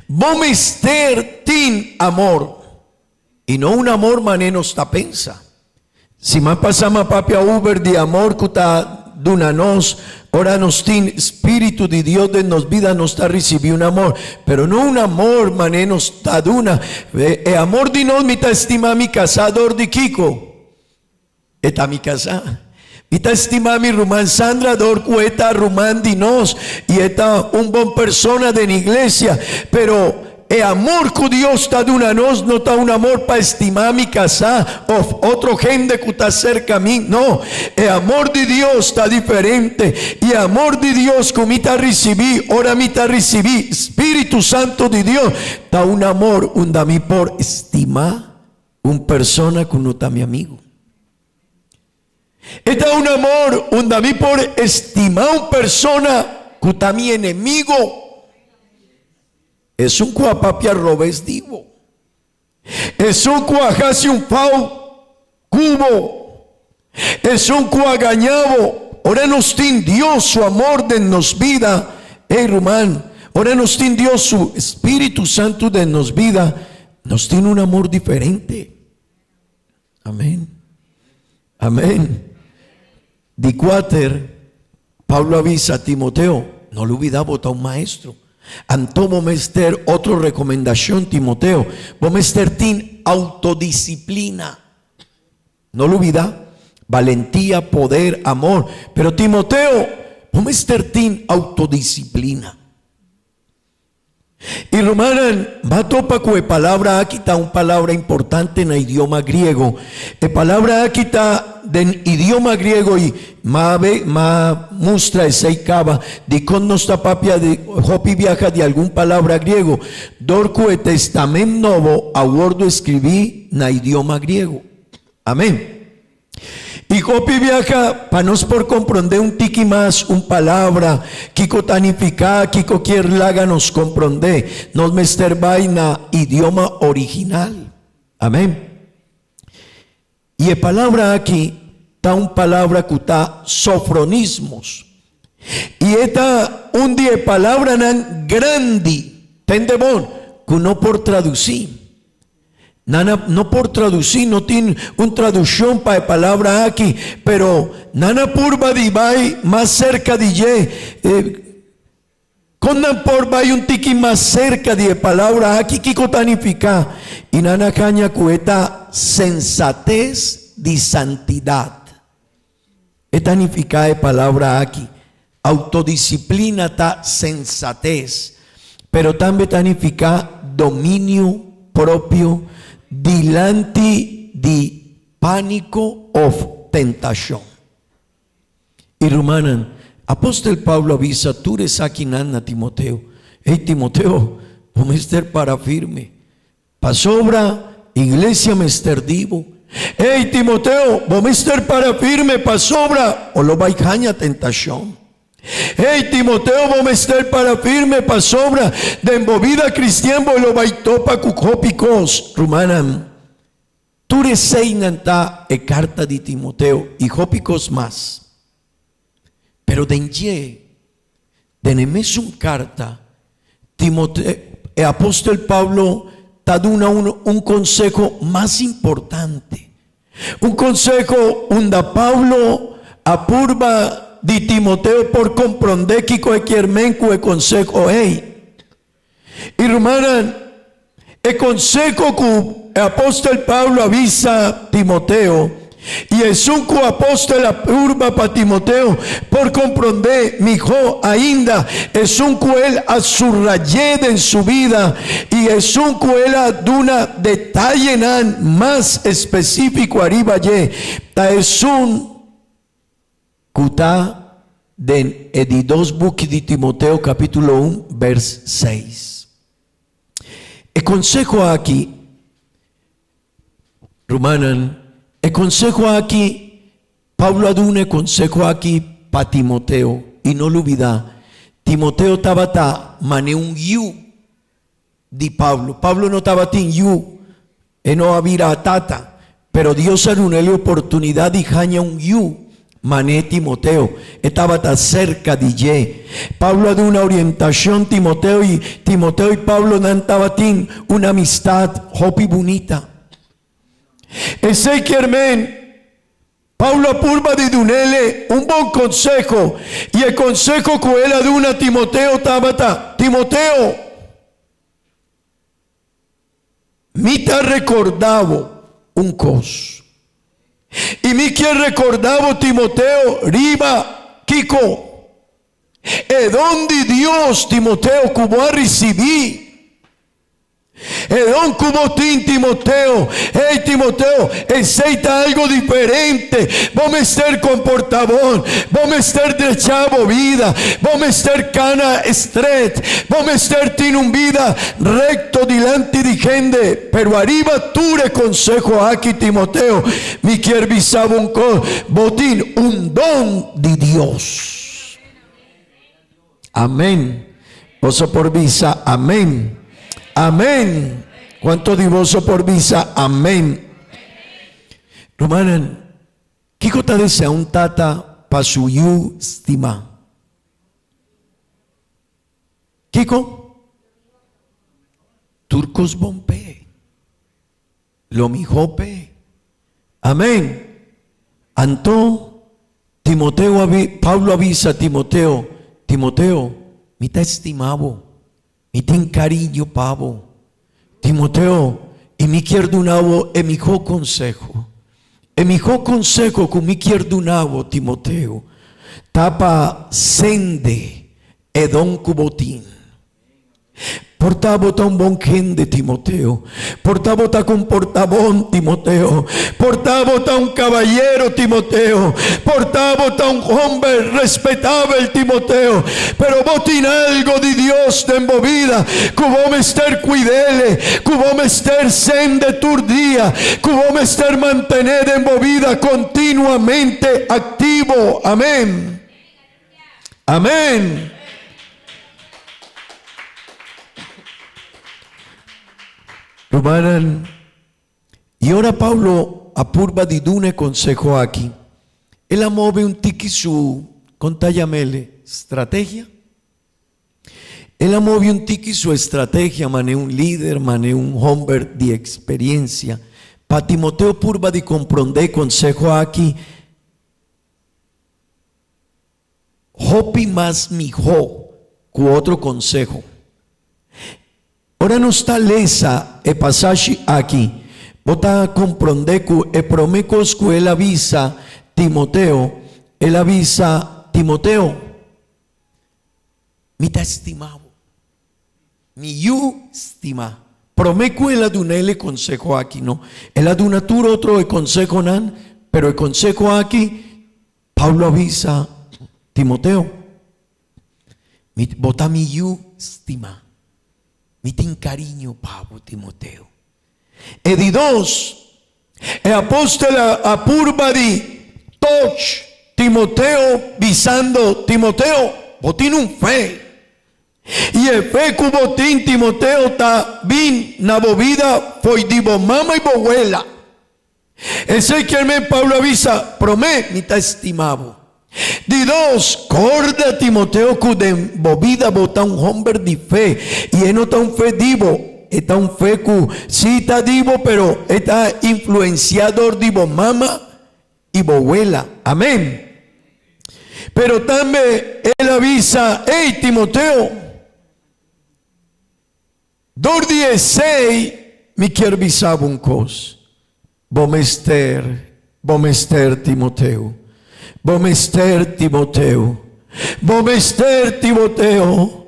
Speaker 3: Bo mester tin amor, i no un amor manera nos ta pensa. Siman pasá mi a papia over di amor ku ta duna nos ora nos tin spiritu di Dios den nos bida, nos ta risibí un amor, pero no un amor manera nos ta duna. E amor di nos, mi ta estimá mi kasá dor di kiko? E ta mi kasá. Mi ta estimá mi ruman Sandra dor ku e ta ruman di nos i e ta un bon persona den iglesia. Pero e amor ku Dios ta duna nos no ta un amor pa estimá mi kasá òf otro hende ku ta serka mi. No, e amor di Dios ta diferente. I e amor di Dios ku mi ta risibí ora mi ta risibí spiritu santu di Dios ta un amor unda mi por estimá Un persona ku no ta mi amigu. E ta un amor unda mi por estimá un persona ku ta mi enemigo. Esun ku a papia robes di bo. Esun ku a hasi un fau ku bo. Esun ku a gañá bo. Ora nos tin Dios su amor den nos bida, ey ruman, ora nos tin Dios su Spiritu Santu den nos bida, nos tin un amor diferente. Amén. Amén. Di kuater, Pablo a bisa Timoteo, no lubida bo ta un maestro. Anto bo mester, otro rekomendashon Timoteo, bo mester tin autodisiplina. No lubida, balentia, poder, amor. Pero Timoteo, bo mester tin autodisiplina. I rumannan, ba topa ku e palabra aki ta un palabra importante na idioma griego. E palabra aki ta den idioma griego i ma be ma mustra esei kaba dikon nos ta papia di hopi biaha di algun palabra griego, dor ku e Testament Nobo a wordu eskribí na idioma griego. Amén. I hopi biaha pa nos por komprondé un tiki mas un palabra, kiko ta nifiká, kiko kier laga nos komprondé, nos mester bai na idioma original. Amén. I e palabra aki. ta un palabra ku ta sofronismos. I e ta un di e palabranan grandi, tende bon, ku no por tradusí. Nan a no por tradusí, no tin un tradushon pa e palabra aki, pero nan a purba di bai mas serka di dje. Kon nan por bai un tiki mas serka di e palabra aki? Kiko ta nifiká? I nan a haña ku e ta sensates di santidat. E ta nifiká e palabra aki. Autodisiplina ta sensates, pero tambe ta nifiká dominio propio dilanti di pániko òf tentashon. I rumannan, apòstel Pablo a bisa tur esakinan na Timoteo, Ey Timoteo, bo mester para firme, pasobra iglesia mester di bo. Ey Timoteo, bo mester para firme, pasobra bo lo bai haña tentashon. Ey Timoteo, bo mester para firme, pasobra den bo bida kristian bo lo bai topa ku hopi kos. Rumannan, Tur eseinan ta e karta di Timoteo i hopi kos mas. Pero den dje, den e mesun karta, Timoteo, e apòstel Pablo ta duna un un konseho mas importante. Un konseho unda Pablo a purba di Timoteo por komprondé kiko e kier men ku e konseho ei. I rumannan, e konseho ku e apòstel Pablo a bisa Timoteo i esun ku apòstel a purba pa Timoteo por komprondé mihó ainda esun ku el a surrayé den su bida i esun ku el a duna detayenan mas espesífiko ariba dje, ta esun Ku ta den e di dos buki di Timoteo kapítulo un bèrs seis. E konseho aki, rumannan, e konseho aki, Pablo a duna e konseho aki pa Timoteo, i no lubidá, Timoteo tabata manera un yu di Pablo. Pablo no tabatin yu, e no a bira tata, pero Dios a duna el e oportunidat di haña un yu mané Timoteo. E tabata serka di dje. Pablo a duna orientashon Timoteo i Timoteo i Pablo nan tabatin un amistat hopi bunita. Esei kier men Pablo a purba di dun'ele un bon konseho, i e konseho ku el a duna Timoteo tabata, Timoteo, mi ta rekordá bo un kos. I mi kier rekordá bo, Timoteo, riba kiko? E don di Dios, Timoteo, ku bo a risibí. E don ku bo tin, Timoteo. Hey, Timoteo, esei ta algo diferente. Bo mester komportá bon. Bo mester drechá bo bida. Bo mester kana stret. Bo mester tin un bida rekto dilanti di hende. Pero ariba tur e konseho aki, Timoteo, mi kier bisa bo un kos, bo tin un don di Dios. Amén. Boso por bisa amén. Amén. Cuanto di boso por bisa amén? Rumannan, kiko ta desea un tata pa su yu stimá? Kiko? Tur kos bon p'e. Lo mihó p'e. Amén. Anto, Timoteo a Pablo a bisa Timoteo, Timoteo, mi ta estimá bo. Mi tin kariño pa bo. Timoteo, i mi kier duna bo e mihó konseho. E mihó konseho ku mi kier duna bo, Timoteo, ta pa sende e don ku bo tin. Por ta bo ta un bon hende, Timoteo. Por ta bo ta komportá bon, Timoteo. Por ta bo ta un kabayero, Timoteo. Por ta bo ta un homber respetabel, Timoteo. Pero bo tin algo di Dios den bo bida ku bo mester kuid'ele, ku bo mester sende tur dia, ku bo mester mantené den bo bida kontinuamente aktivo. Amén. Amén. Rumannan, i ora Pablo a purba di duna e konseho aki. El a move un tiki su, kon ta yam'el, strategia. El a move un tiki su estrategia manera un lider, manera un homber di experiencia. Pa Timoteo purba di comprende e conseho aki hopi mas miho cu otro conseho. Ora nos ta lesa e pasashi aki, bo ta komprondé ku e promé kos ku el a bisa Timoteo, el a bisa, Timoteo, mi ta stima bo, mi yu stimá. Promé ku el a duna el e konseho aki, no. El a duna tur otro e konsehonan, pero e konseho aki, Pablo a bisa Timoteo, Mi, bo ta mi yu stimá. Mi tin kariño pa bo, Timoteo. E di dos, e apòstel a purba di toch Timoteo bisando, Timoteo, bo tin un fe. I e fe ku bo tin, Timoteo, ta bin na bo bida fo'i di bo mama i bo wela. Esei kier men Pablo a bisa, Promé, mi ta estimá bo. Di dos, korda Timoteo ku den bo bida bo ta un homber di fe, i e no ta un fe di bo, e ta un fe ku sí ta di bo, pero e ta influensiá dor di bo mama i bo wela. Amén. Pero tambe el a bisa, Ey, Timoteo! Dor di esei mi kier bisa bo un kos, Bo mester, bo mester Timoteo, bo mester Timoteo, bo mester Timoteo,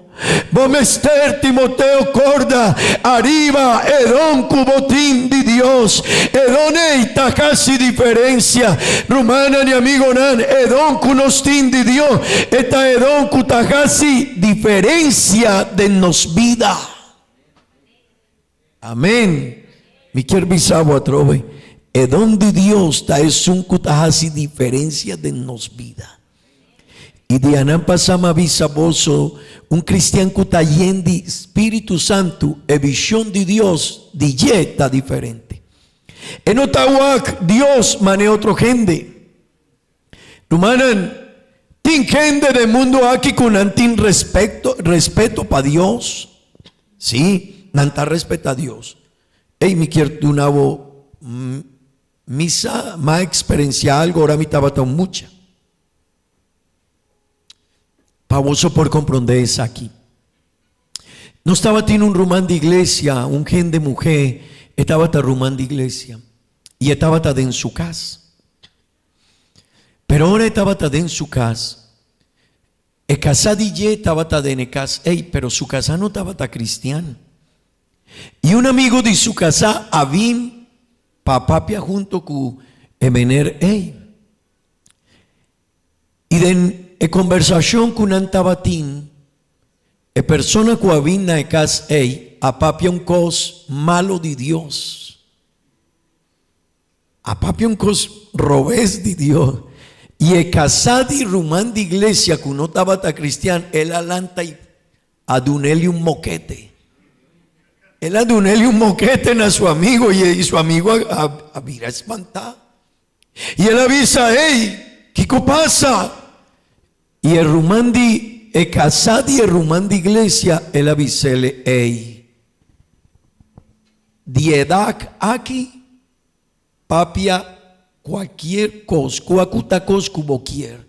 Speaker 3: bo mester Timoteo korda ariba e don ku bo tin di Dios. E don ei ta hasi diferensia. Rumannan i amigonan, e don ku nos tin di Dios e ta e don ku ta hasi diferensia den nos bida. Amen. Mi kier bisa bo atrobe, e don di Dios ta esun ku ta hasi diferensia den nos bida. I dianan pasá mi a bisa boso, un kristian ku ta yen di Spiritu Santu, e vishon di Dios di dje ta diferente. E no ta wak Dios manera otro hende. Rumannan, tin hende den mundu aki ku nan tin respekto, respeto pa Dios. Sí, nan ta respetá Dios. Ey, mi kier duna bo mi sa, m'a eksperensiá algu ora mi tabata un mucha. Pa boso por komprondé esaki. Nos tabatin un ruman di iglesia, un hende muhé, e tabata ruman di iglesia i e tabata den su kas. Pero ora e tabata den su kas, e kasá di dje tabata den e kas ei, pero su kasá no tabata kristian. I un amigu di su kasá a bin pa papia hunto ku e mener ei. I den e kombersashon ku nan tabatin, e persona ku a bin na e kas ei a papia un kos malu di Dios. A papia un kos robes di Dios. I e kasá di ruman di iglesia ku no tabata kristian, el a lanta i a dun'el un mokete. El a dun'el un mokete na su amigo i su amigo a bira spantá. I el a bisa, Ey, kiko pasa? I e ruman di e kasá di e ruman di iglesia, el a bis'el, Ey, di edat aki papia kualkier kos, kua ku ta kos ku bo kier,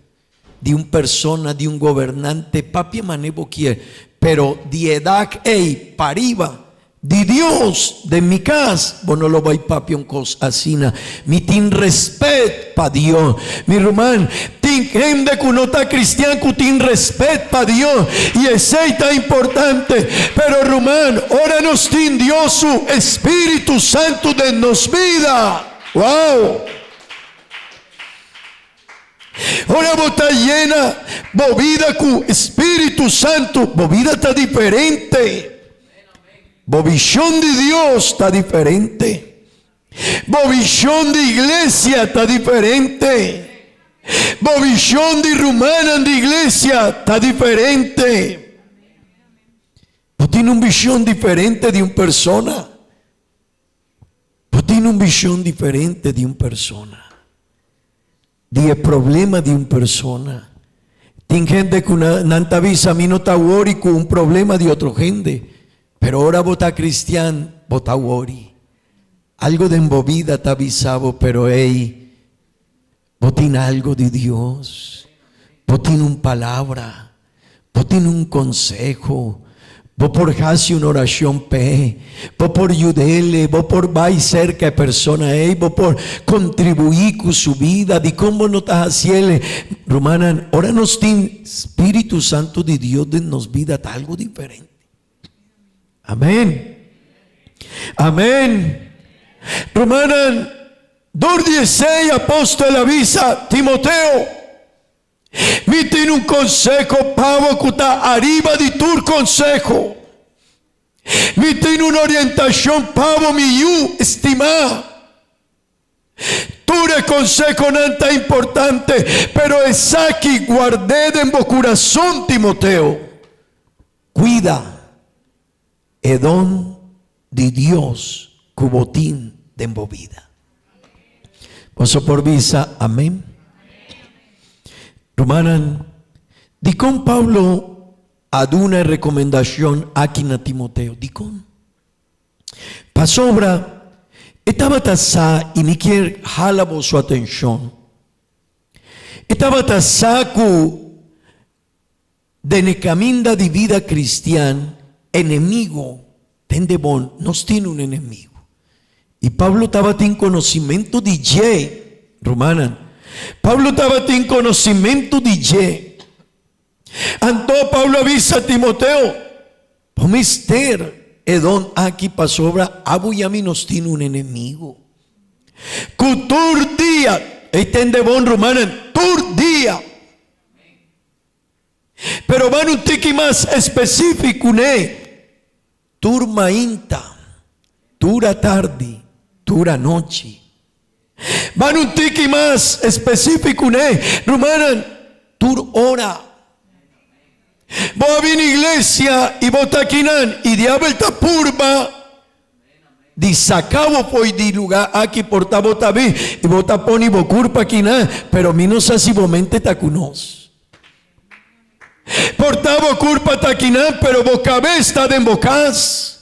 Speaker 3: di un persona, di un gobernante, papia manera bo kier, pero di edat ey pariba, Di Dios den mi cas, bo no lo bay papia un cos asina. Mi tin respet pa Dios. Mi ruman, tin hende cu no ta cristian cu tin respet pa Dios y esey ta importante. Pero ruman, ora nos tin Dios su Espiritu Santo den nos bida, wow! Ora bo ta yena bo bida cu Espiritu Santo, bo bida ta diferente. Bo vision di Dios ta diferente. Bo vision di iglesia ta diferente. Bo vision di rumannan di iglesia ta diferente. Bo tin un vision diferente di un persona. Bo tin un vision diferente di un persona. di e problema di un persona. Tin hende ku nan ta bisa mi no ta wori ku un problema di otro hende, pero ora bo ta kristian bo ta wori. Algo den bo bida ta bisa bo pero ey bo tin algo di Dios, bo tin un palabra. Bo tin un konseho, bo por hasi un orashon p'e, bo por yud'ele, bo por bai serka e persona ei, bo por kontribuí ku su bida. Dikon bo no ta hasiele? Rumannan, ora nos tin Spiritu Santu di Dios den nos bida ta algu diferente. Amén. Amén. Rumannan, dor di esei apòstel a bisa Timoteo, Mi tin un konseho pa bo ku ta ariba di tur konseho. Mi tin un orientashon pa bo, mi yu stimá. Tur e konsehonan ta importante, pero esaki guard'é den bo kurason, Timoteo. Kuida e don di Dios ku bo tin den bo bida. Boso por bisa amén? Rumannan, dikon Pablo a duna e rekomendashon aki na Timoteo? Dikon? Pasobra e tabata sa, i mi kier hala boso atenshon, e tabata sa ku Den e caminda di bida cristian, enemigo, tende bon, nos tin un enemigo. Y Pablo tabatin conocimento di dje, rumannan. Pablo tabatin conocimento di dje. Anto Pablo a bisa Timoteo, Bo mester e don aki pasobra abo y ami nos tin un enemigo. Cu tur dia, ey tende bon rumannan, tur dia. Pero ban un tiki mas específico kuné, Tur mainta, tur atardi, tur anochi. Ban un tiki mas específico kuné, rumannan, tur ora. Bo a bini iglesia i bo ta akinan i diabel ta purba. Di saca bo fo'i di lugar aki por ta bo ta bin y bo ta poni bo curpa aki nan, pero mi no sa si bo mente ta cu nos. Por ta bo curpa ta aki nan, pero bo cabes ta den bo cas.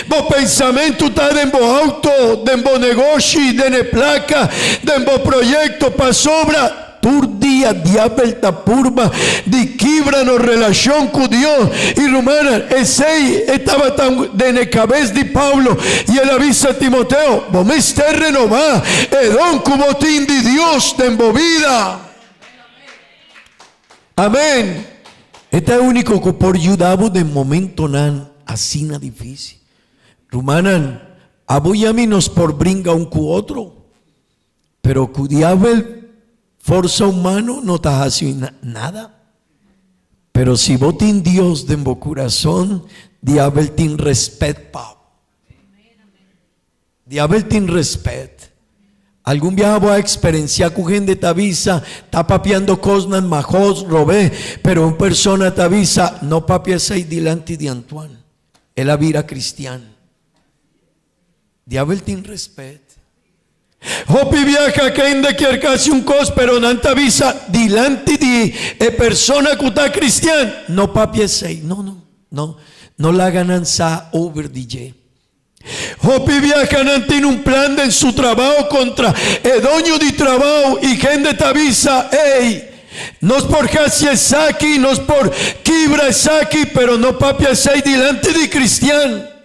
Speaker 3: Bo pensamento ta den bo auto, den bo negoshi, den e placa, den bo proyecto, pasobra. Tur dia diabel ta purba di kibra nos relashon ku Dios. I rumannan, esei e tabata den e kabes di Pablo, i el a bisa Timoteo, Bo mester renobá e don ku bo tin di Dios den bo bida. Amén. E ta e úniko ku por yuda bo den momentonan asina difísil. Rumannan, abo i ami nos por bringa un ku otro. Pero ku diabel forsa humano no ta hasi nada. Pero si bo tin Dios den bo kurason, diabel tin respet pa bo. Diabel tin respet. Algun biaha bo a eksperensiá ku hende ta bisa, ta papiando kosnan mahos, robé, pero un persona ta bisa, no papia esei dilanti di Antoine. El a bira kristian. Diabel tin respet. Hopi biaha kende kier casi un cos pero nan ta bisa dilanti di e persona cu ta cristian no papia esey. No, no, no, no laga nan sa over di dje. Hopi biaha nan tin un plan den su trabao contra e doño di trabao y hende ta bisa, ey, nos por haci esaki, nos por kibra esaki, pero no papia esey dilanti di cristian.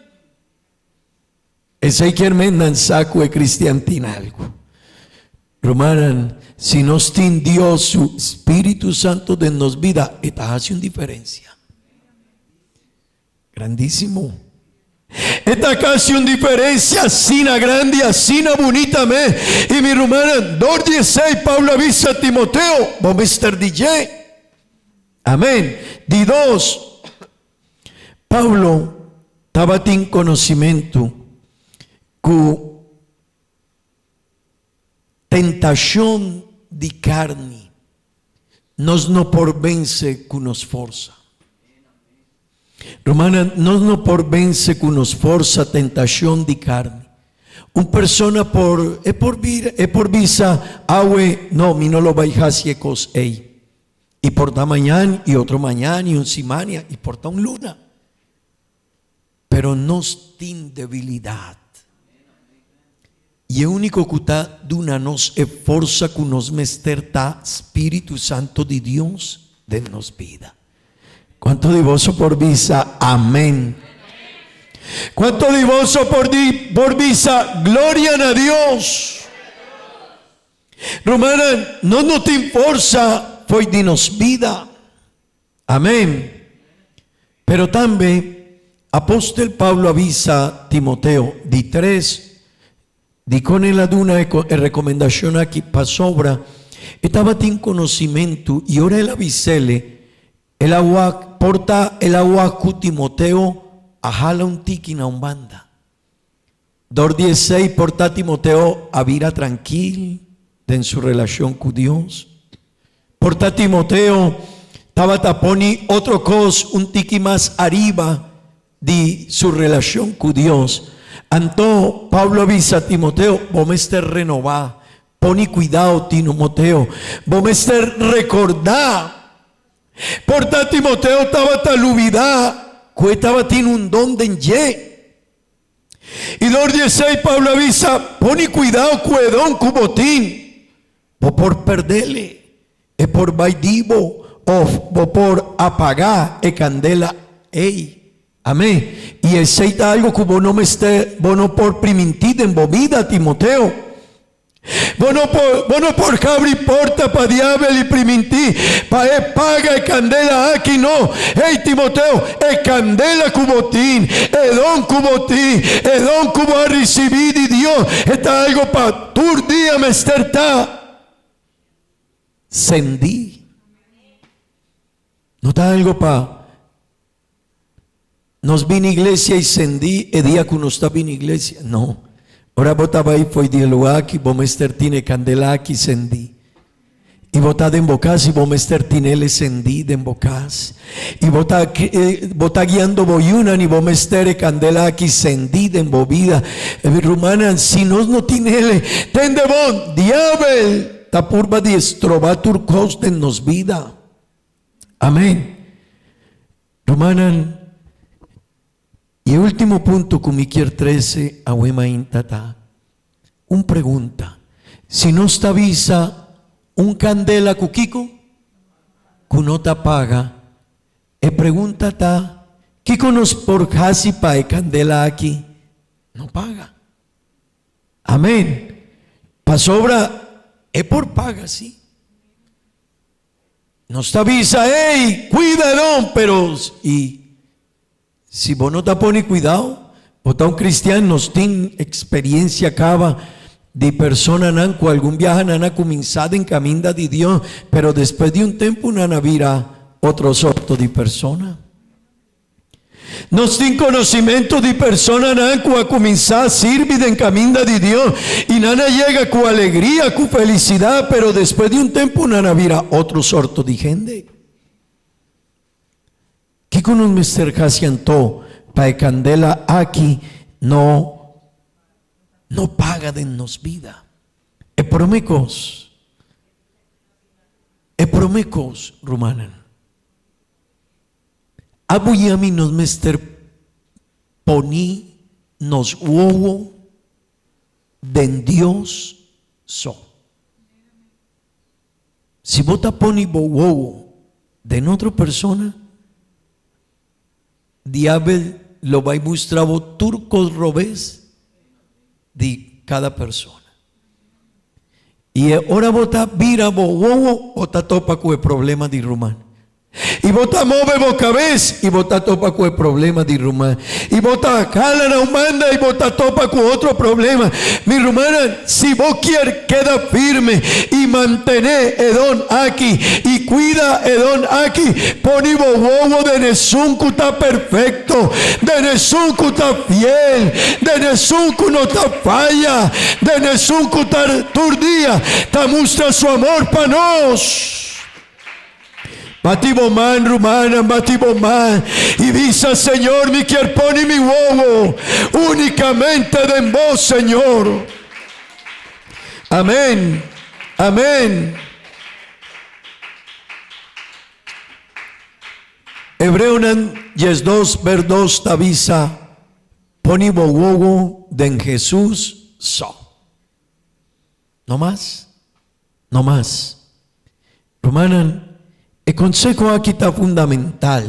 Speaker 3: Esei kier men nan sa ku e kristian tin algu. Rumannan, si nos tin Dios su Spiritu Santu den nos bida, e ta hasi un diferensia. Grandísimo. E ta hasi un diferensia asina grandi, asina bunita me. I mi rumannan, dor di esei Pablo a bisa Timoteo, bo mester di dje. Amen. Di dos, Pablo tabatin konosimentu ku tentashon di karni nos no por vense ku nos forsa. Rumannan, nos no por vense ku nos forsa tentashon di karni. Un persona por e por bira e por bisa awe no mi no lo bai hasi e kos ei. I por ta mañan i otro mañan i un simania i por ta un luna. Pero nos tin debilidat. I e úniko ku ta duna nos e forsa ku nos mester ta Spiritu Santo di Dios den nos bida. Kuantu di boso por bisa amén? Kuantu di boso por di por bisa gloria na Dios? Rumannan, nos no tin forsa fo'i di nos bida. Amén. Pero tambe apostel Pablo a bisa Timoteo, di tres, dikon el a duna e e rekomendashon aki? Pasobra e tabatin konosimentu i ora el a bis'ele, el a wak, por ta el a wak ku Timoteo a hala un tiki na un banda. Dor di esei por ta Timoteo a bira trankil den su relashon ku Dios. Por ta Timoteo tabata poni otro kos un tiki mas ariba di su relashon ku Dios. Anto Pablo a bisa Timoteo, Bo mester renobá. Poni kuidao, Timoteo. Bo mester rekordá. Por ta Timoteo tabata lubidá ku e tabatin un don den dje. I dor di esei Pablo a bisa, Poni kuidao ku e don ku bo tin, bo por perdele, e por bai di bo òf bo por apagá e kandela ei. Amén. I esei ta algu ku bo no mester, bo no por primintí den bo bida, Timoteo. Bo no por, bo no por habri porta pa diabel i primintí pa e paga e kandela aki, no. Hey, Timoteo, e kandela ku bo tin, e don ku bo tin, e don ku bo a risibí di Dios, e ta algu pa tur dia mester ta sendí. No ta algu pa Nos bini iglesia i sendí e dia ku nos ta bini iglesia? No. Ora bo ta bai fo'i di e lugá aki, bo mester tin e kandela aki sendí. I bo ta den bo kas i bo mester tin el e sendí den bo kas. I bo ta bo ta guiando bo yunan i bo mester e kandela aki sendí den bo bida. Rumannan, si nos no tin el, tende bon, diabel ta purba di stroba tur kos den nos bida. Amén. Rumannan, i e ultimo punto ku mi kier trese awe mainta ta un pregunta, Si nos ta bisa un kandela ku kiko? Ku no ta paga. E pregunta ta, kiko nos por hasi pa e kandela aki no paga? Amén. Pasobra e por paga, sí. Nos ta bisa, Ey, cuida don, pero y si bo no ta pone cuidao, bo ta un cristian, nos tin experiencia caba di personanan cu algun biaha nan a cuminsa den caminda di Dios, pero despues di un tempo nan a bira otro sorto di persona. Nos tin konosimentu di personanan ku a kuminsá sirbi den kaminda di Dios i nan a yega ku alegria, ku felisidat, pero despues di un tempu nan a bira otro sorto di hende. Kiko nos mester hasi anto pa e kandela aki no no paga den nos bida? E promé kos, e promé kos, rumannan. Abo i ami nos mester poni nos wowo den Dios so. Si bo ta poni bo wowo den otro persona, diabel lo bai mustra bo tur kos robes di kada persona. I e ora bo ta bira bo wowo, bo ta topa ku e problema di ruman. I bo ta move bo kabes i bo ta topa ku e problema di ruman. I bo ta hala na un banda i bo ta topa ku otro problema. Mi rumannan, si bo kier keda firme i mantené e don aki i kuida e don aki, poni bo wowo den esun ku ta perfekto, den esun ku ta fiel, den esun ku no ta faya, den esun ku ta tur dia ta mustra su amor pa nos. Bati bo man, rumannan, bati bo man i bisa, Señor, mi kier pone mi wowo únikamente den bo, Señor. Amén. Amén. Hebreonan 12, ver 2 ta bisa, Pone bo wowo den Hesus so. No mas, no mas. Rumannan, e konseho aki ta fundamental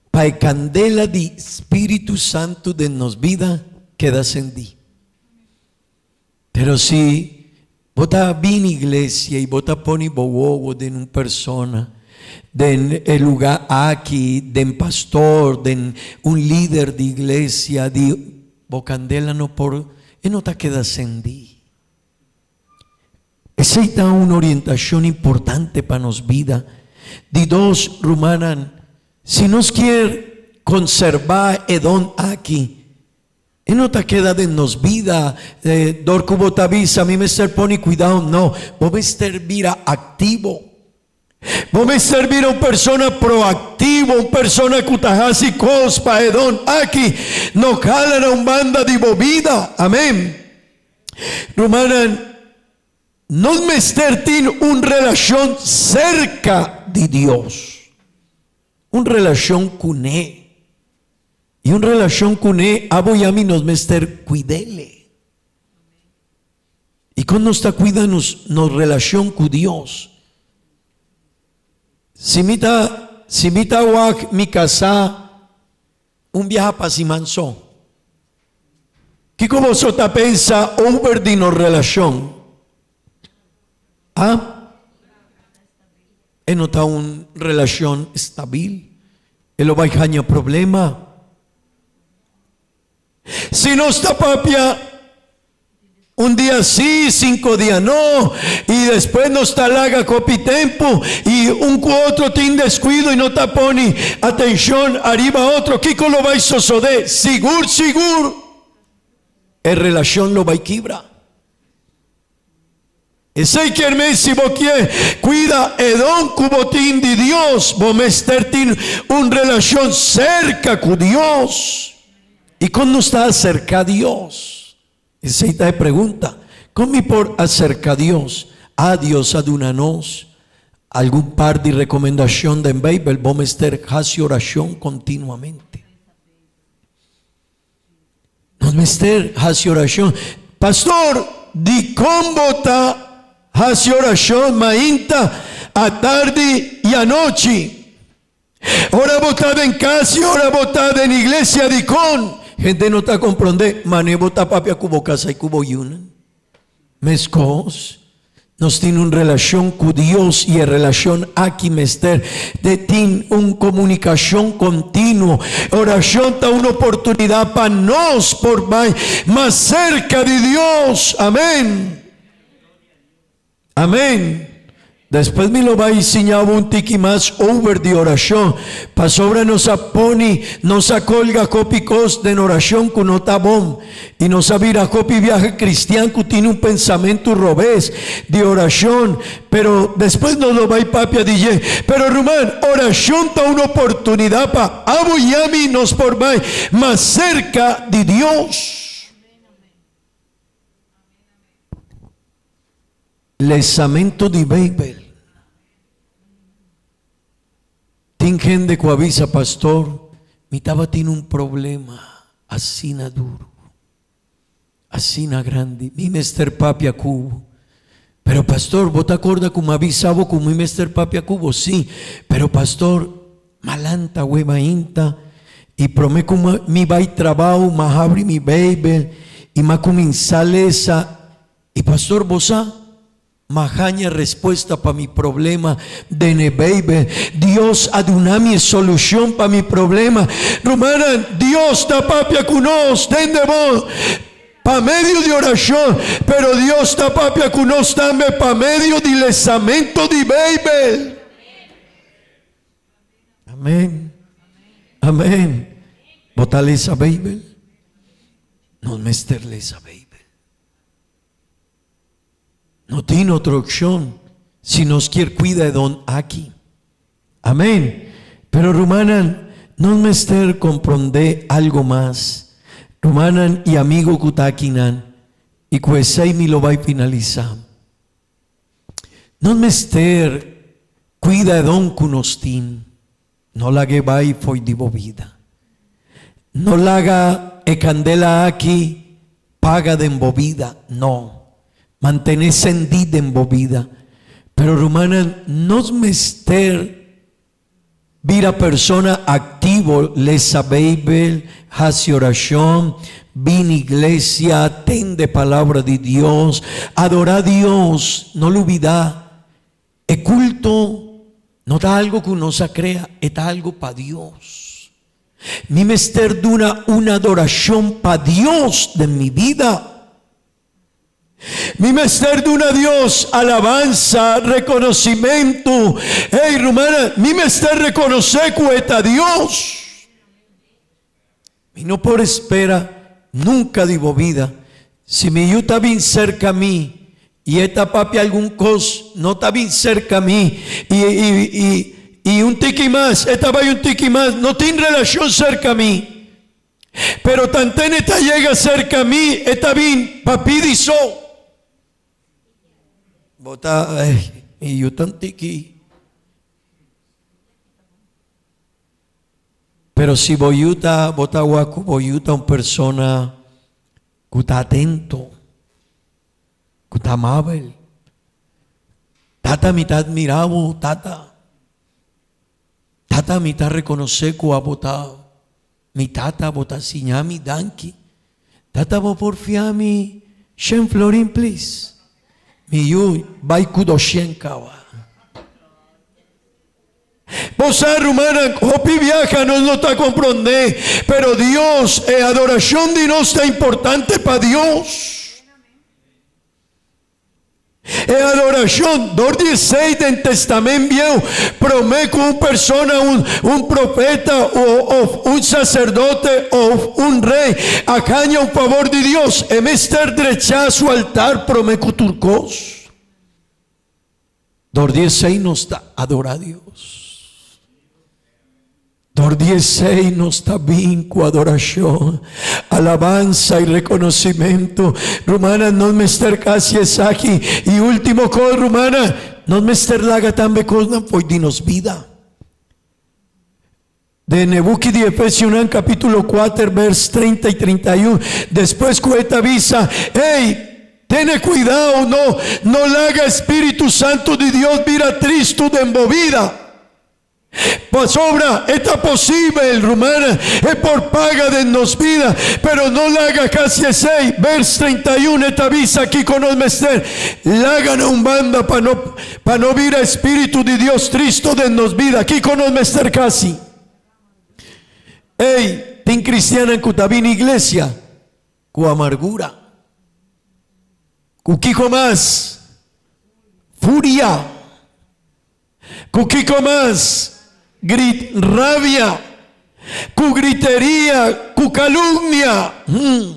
Speaker 3: pa e kandela di Spiritu Santu den nos bida keda sendí. Pero si bo ta bini iglesia i bo ta pone bo wowo den un persona, den e lugá aki, den pastor, den un lider di iglesia, di bo kandela no por, e no ta keda sendí. Esei ta un orientashon importante pa nos bida. Di dos, rumannan, si nos kier konserbá e don aki, e no ta keda den nos bida dor ku bo ta bisa mi mester pone kuidao. No, bo mester bira aktivo. Bo mester bira un persona proaktivo, un persona ku ta hasi kos pa e don aki no kala na un banda di bo bida. Amen. Rumannan, nos mester tin un relashon serka di Dios, un relashon kuné. I un relashon kuné, abo i ami nos mester kuid'é. I kon nos ta kuida nos nos relashon ku Dios? Si mi ta si mi ta wak mi kasá un biaha pa siman so, kiko boso ta pensa over di nos relashon? A? E no ta un relashon stabil, e lo bai haña problema. Si nos ta papia un dia sí, cinco dia no, y despues nos ta laga copi tempo y un cu otro tin descuido y no ta poni atencion ariba otro, kico lo bay sosode? Sigur, sigur e relacion lo bay kibra. Esei kier men si bo kier cuida e don cu bo tin di Dios, bo mester tin un relacion cerca cu Dios. Y con nos ta acerca Dios? Esei ta e pregunta. Con mi por acerca Dios? Ah, Dios a duna nos algun par di recomendacion den Bijbel, bo mester haci oracion continuamente. Nos mester hasi orashon. Pastor, dikon bo ta hasi orashon mainta, atardi i anochi? Ora bo ta den kas i ora bo ta den iglesia, dikon? Hende no ta komprondé, mane bo ta papia ku bo kasa i ku bo yunan. Meskos, nos tin un relashon ku Dios i e relashon aki mester de tin un komunikashon kontinuo. Orashon ta un oportunidat pa nos por bai mas serka di Dios. Amen. Amen. Despues mi lo bai siña bo un tiki mas over di orashon, pasobra nos a poni, nos a kolga hopi kos den orashon ku no ta bon, i nos a bira hopi biaha kristian ku tin un pensamentu robes di orashon, pero despues nos lo bai papia di dje. Pero ruman, orashon ta un oportunidat pa abo i ami nos por bai mas serka di Dios. Lesamentu di Beibel. Tin hende ku a bisa, Pastor, mi tabatin un problema asina duru, asina grandi, mi mester papia ku bo. Pero pastor, bo ta korda ku mi a bisa bo ku mi mester papia ku bo? Sí, pero pastor, malanta weba ainda i promé ku mi bai trabou, mi a habri mi Beibel i mi a kuminsá lesa. I pastor bo sa? M'a haña respuesta pa mi problema den e Beibel. Dios a duna mi e solushon pa mi problema. Rumannan, Dios ta papia ku nos den de bo pa medio di orashon, pero Dios ta papia ku nos tambe pa medio di lesamentu di Beibel. Amen. Amen. Bo ta lesa Beibel? Nos mester lesa Beibel. No tin otro opcion si nos kier cuida e don aki. Amén. Pero rumannan, nos mester komprondé algo mas. Rumannan i amigo ku ta akinan, i ku esei mi lo bai finalisá. Nos mester kuida e don ku nos tin. No lag'é bai fo'i di bo bida. No laga e kandela aki paga den bo bida. No. Mantené sendí den bo bida. Pero rumannan, nos mester bira persona aktivo, lesa Beibel, hasi orashon, bini iglesia, tende Palabra di Dios, adorá Dios. No lubidá, E kulto no ta algo ku nos a krea, e ta algo pa Dios. Mi mester duna un adorashon pa Dios den mi bida. Mi mester duna Dios alabansa, rekonosimentu. Ey, rumannan, mi mester rekonosé ku e ta Dios. Mi no por spera nunka di bo bida. Si mi yu ta bin serka mi i e ta papia algun kos, no ta bin serka mi i i i i un tiki mas, e ta bai un tiki mas, no tin relashon serka mi. Pero tanten e ta yega serka mi, e ta bin pa pidi so. Bo ta, ay, mi yu ta un tiki. Pero si bo yu ta, bo ta wak ku bo yu ta un persona ku ta atento, ku ta amabel. Tata, mi ta admirá bo, tata. Tata, mi ta rekonosé ku abo ta mi tata, bo ta siña mi, danki. Tata, bo por fia mi shen florin, please? Mi yu bai ku doshen kawa. Bo sa, rumannan, hopi biaha nos no ta komprondé, pero Dios, e adorashon di nos ta importante pa Dios. E adorashon, dor di esei den Testament Bieu, promé ku un persona, un, un profeta o òf un saserdote òf un rei a haña un fabor di Dios, e mester drechá su altar promé ku tur kos. Dor di esei nos ta adorá Dios. Dor di esei nos ta bin ku adorashon, alabansa i rekonosimentu. Rumannan, nos mester kasi esaki. I último kos, rumannan, nos mester laga tambe kosnan fo'i di nos bida. Den e buki di Efesionan kapítulo kuater bèrs 30 i 31, despues ku e ta bisa, Ey, tene kuidao, no, no laga e spiritu santu di Dios bira tristu den bo bida. Pasobra e ta posibel, rumannan, e por paga den nos bida, pero no laga kasi esei. Bèrs 31 e ta bisa kiko nos mester laga na un banda pa no Pa no bira e spiritu di Dios tristo den nos bida, kiko nos mester hasi? Ey, tin cristiannan cu ta bini iglesia cu amargura. Cu kiko mas? Furia. Cu kiko mas? Grit, rabia. Cu griteria, cu calumnia. Hmm.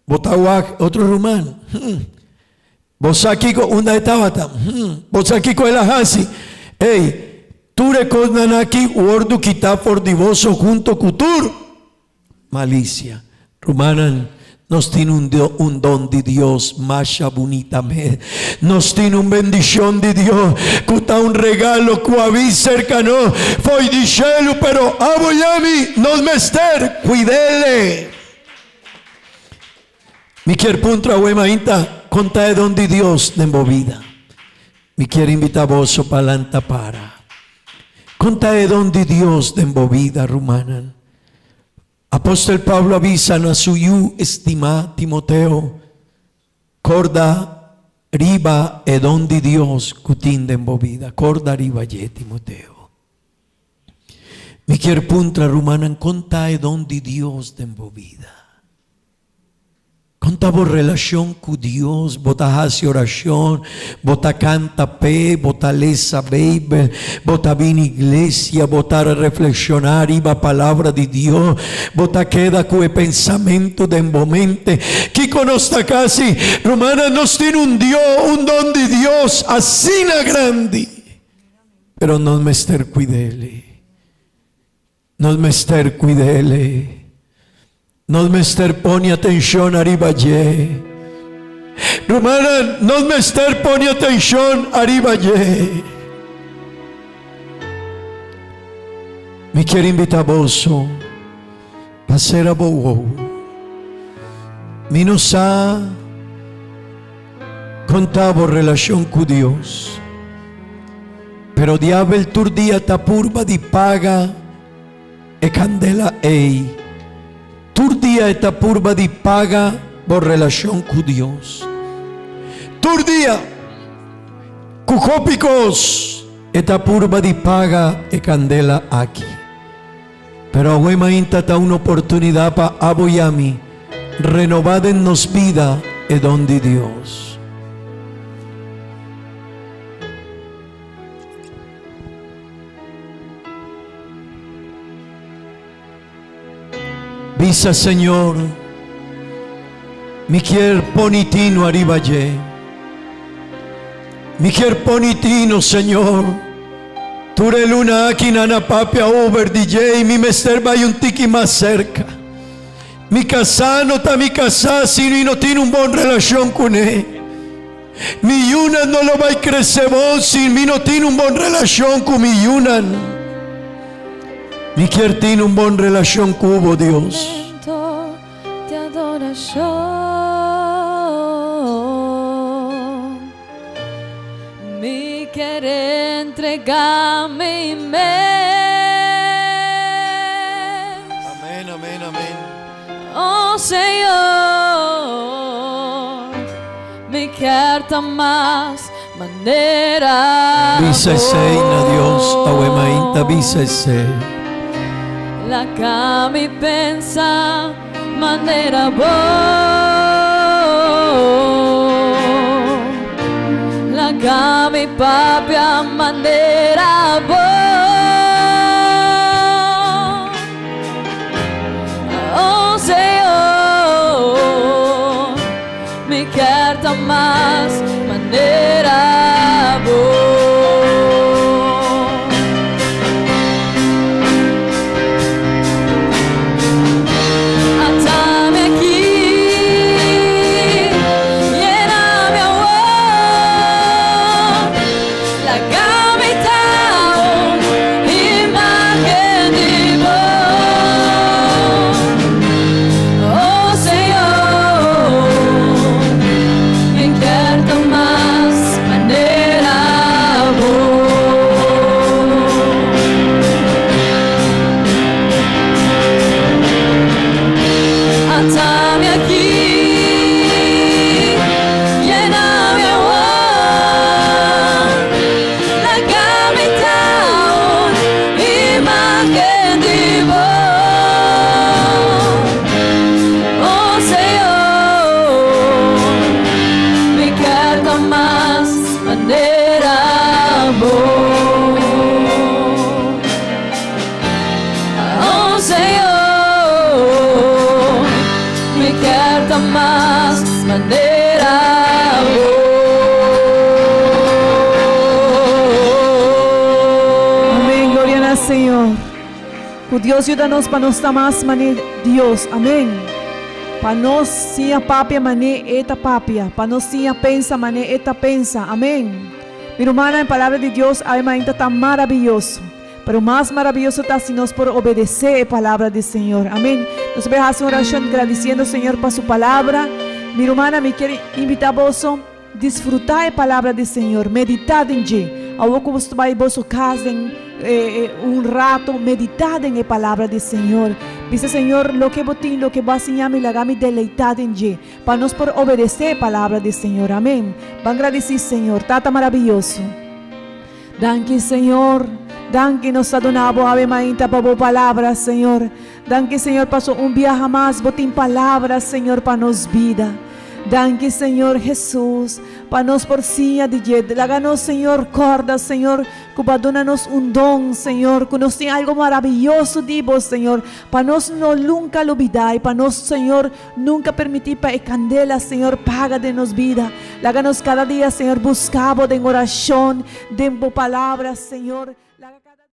Speaker 3: Bo ta wak otro ruman. Hmm. Bo sa kiko unda e tabata? Hmm. Bo sa kiko el a hasi? Ey, tur e kosnan aki wordu kitá for di boso hunto ku tur malisia. Rumannan, nos tin un un don di Dios masha bunita mes. Nos tin un bendishon di Dios ku ta un regalo ku a bin serka nos fo'i di shelu, pero abo i ami nos mester kuid'el. Mi kier puntra awe mainta kon ta e don di Dios den bo bida. Mi kier invita boso pa lanta para. Kon ta e don di Dios den bo bida, rumannan? Apostel Pablo a bisa na su yu estimá Timoteo, Korda riba e don di Dios ku tin den bo bida. Korda riba dje, Timoteo. Mi kier puntra, rumannan, kon ta e don di Dios den bo bida? Kon ta bo relashon ku Dios? Bo ta hasi orashon? Bo ta kanta p'e? Bo ta lesa Beibel? Bo ta bini iglesia? Bo ta reflekshoná riba Palabra di Dios? Bo ta keda ku e pensamentu den bo mente? Kiko nos ta kasi? Rumannan, nos tin un Dios, un don di Dios asina grandi! Pero nos mester cuid'ele. Nos mester cuid'ele. Nos mester pone atencion ariba dje. Rumannan, nos mester pone atencion ariba dje. Mi kier invita boso pa cera bo wowo. Mi no sa con ta bo relacion cu Dios, pero diabel tur dia ta purba di paga e candela ey. Tur dia e ta purba di paga bo relacion cu Dios. Tur dia cu hopi cos e ta purba di paga e candela aki. Pero awe mainta ta un oportunidad pa abo y ami renoba den nos bida e don di Dios. Bisa, Señor, mi kier poni tino ariba dje. Mi kier poni tino, Señor. Tur e luna aki nan a papia over di dje i mi mester bai un tiki mas serka. Mi kasá no ta mi kasá si mi no tin un bon relashon kuné. Mi yunan no lo bai krese bon si mi no tin un bon relashon ku mi yunan. Mi kier tin un bon relashon ku bo, Dios.
Speaker 2: Mi kier entrega mi mes.
Speaker 3: Amen, amen, amen.
Speaker 2: Oh Señor, mi kier ta mas manera
Speaker 3: Bisa esei na Dios awe mainta, bisa esei.
Speaker 2: Laga mi pensa manera bo. Laga mi papia manera bo. Oh Señor, mi kier ta mas manera bo. Atami aki, yenami awor, lagami ta un imagen di bo. Oh Señor, mi kier ta mas manera bo. Atami aki, yenami awor, lagami ta un imagen di bo. Oh Señor, mi kier ta mas manera bo. Oh Señor, mi kier ta mas manera bo.
Speaker 1: Amén. Gloria na Señor. Ku Dios yuda nos pa nos ta mas mane Dios. Amén. Pa nos siña papia mane E ta papia. Pa nos siña pensa mane E ta pensa. Amén. Mi rumannan, e palabra di Dios awe mainta ta maraviyoso. Pero mas maraviyoso ta si nos por obedesé e palabra di Señor. Amén. Nos bai hasi un orashon gradisiendo Señor pa su palabra. Mi rumannan, mi kier invitá boso disfrutá e palabra di Señor, meditá den dje. Awor ku boso ta bai boso kas den un rato, meditá den e palabra di Señor. Bisa Señor, loke bo tin, loke bo a siña mi, laga mi deleitá den dje, pa nos por obedesé e palabra di Señor. Amén. Ban gradisí Señor, Tata maraviyoso. Danki Señor, danki nos ta duna bo awe mainta pa bo palabra Señor. Danki Señor paso un biaha mas bo tin palabra Señor pa nos bida. Danki Señor Jesus pa nos por siña di dje. Laga nos Señor corda Señor cu bo a duna nos un don Señor cu nos tin algo maraviyoso di bo Señor pa nos no lunca lubida y pa nos Señor nunca permiti pa e candela Señor paga den nos bida. Laga nos cada dia Señor busca bo den oracion den bo palabra Señor. Laga cada.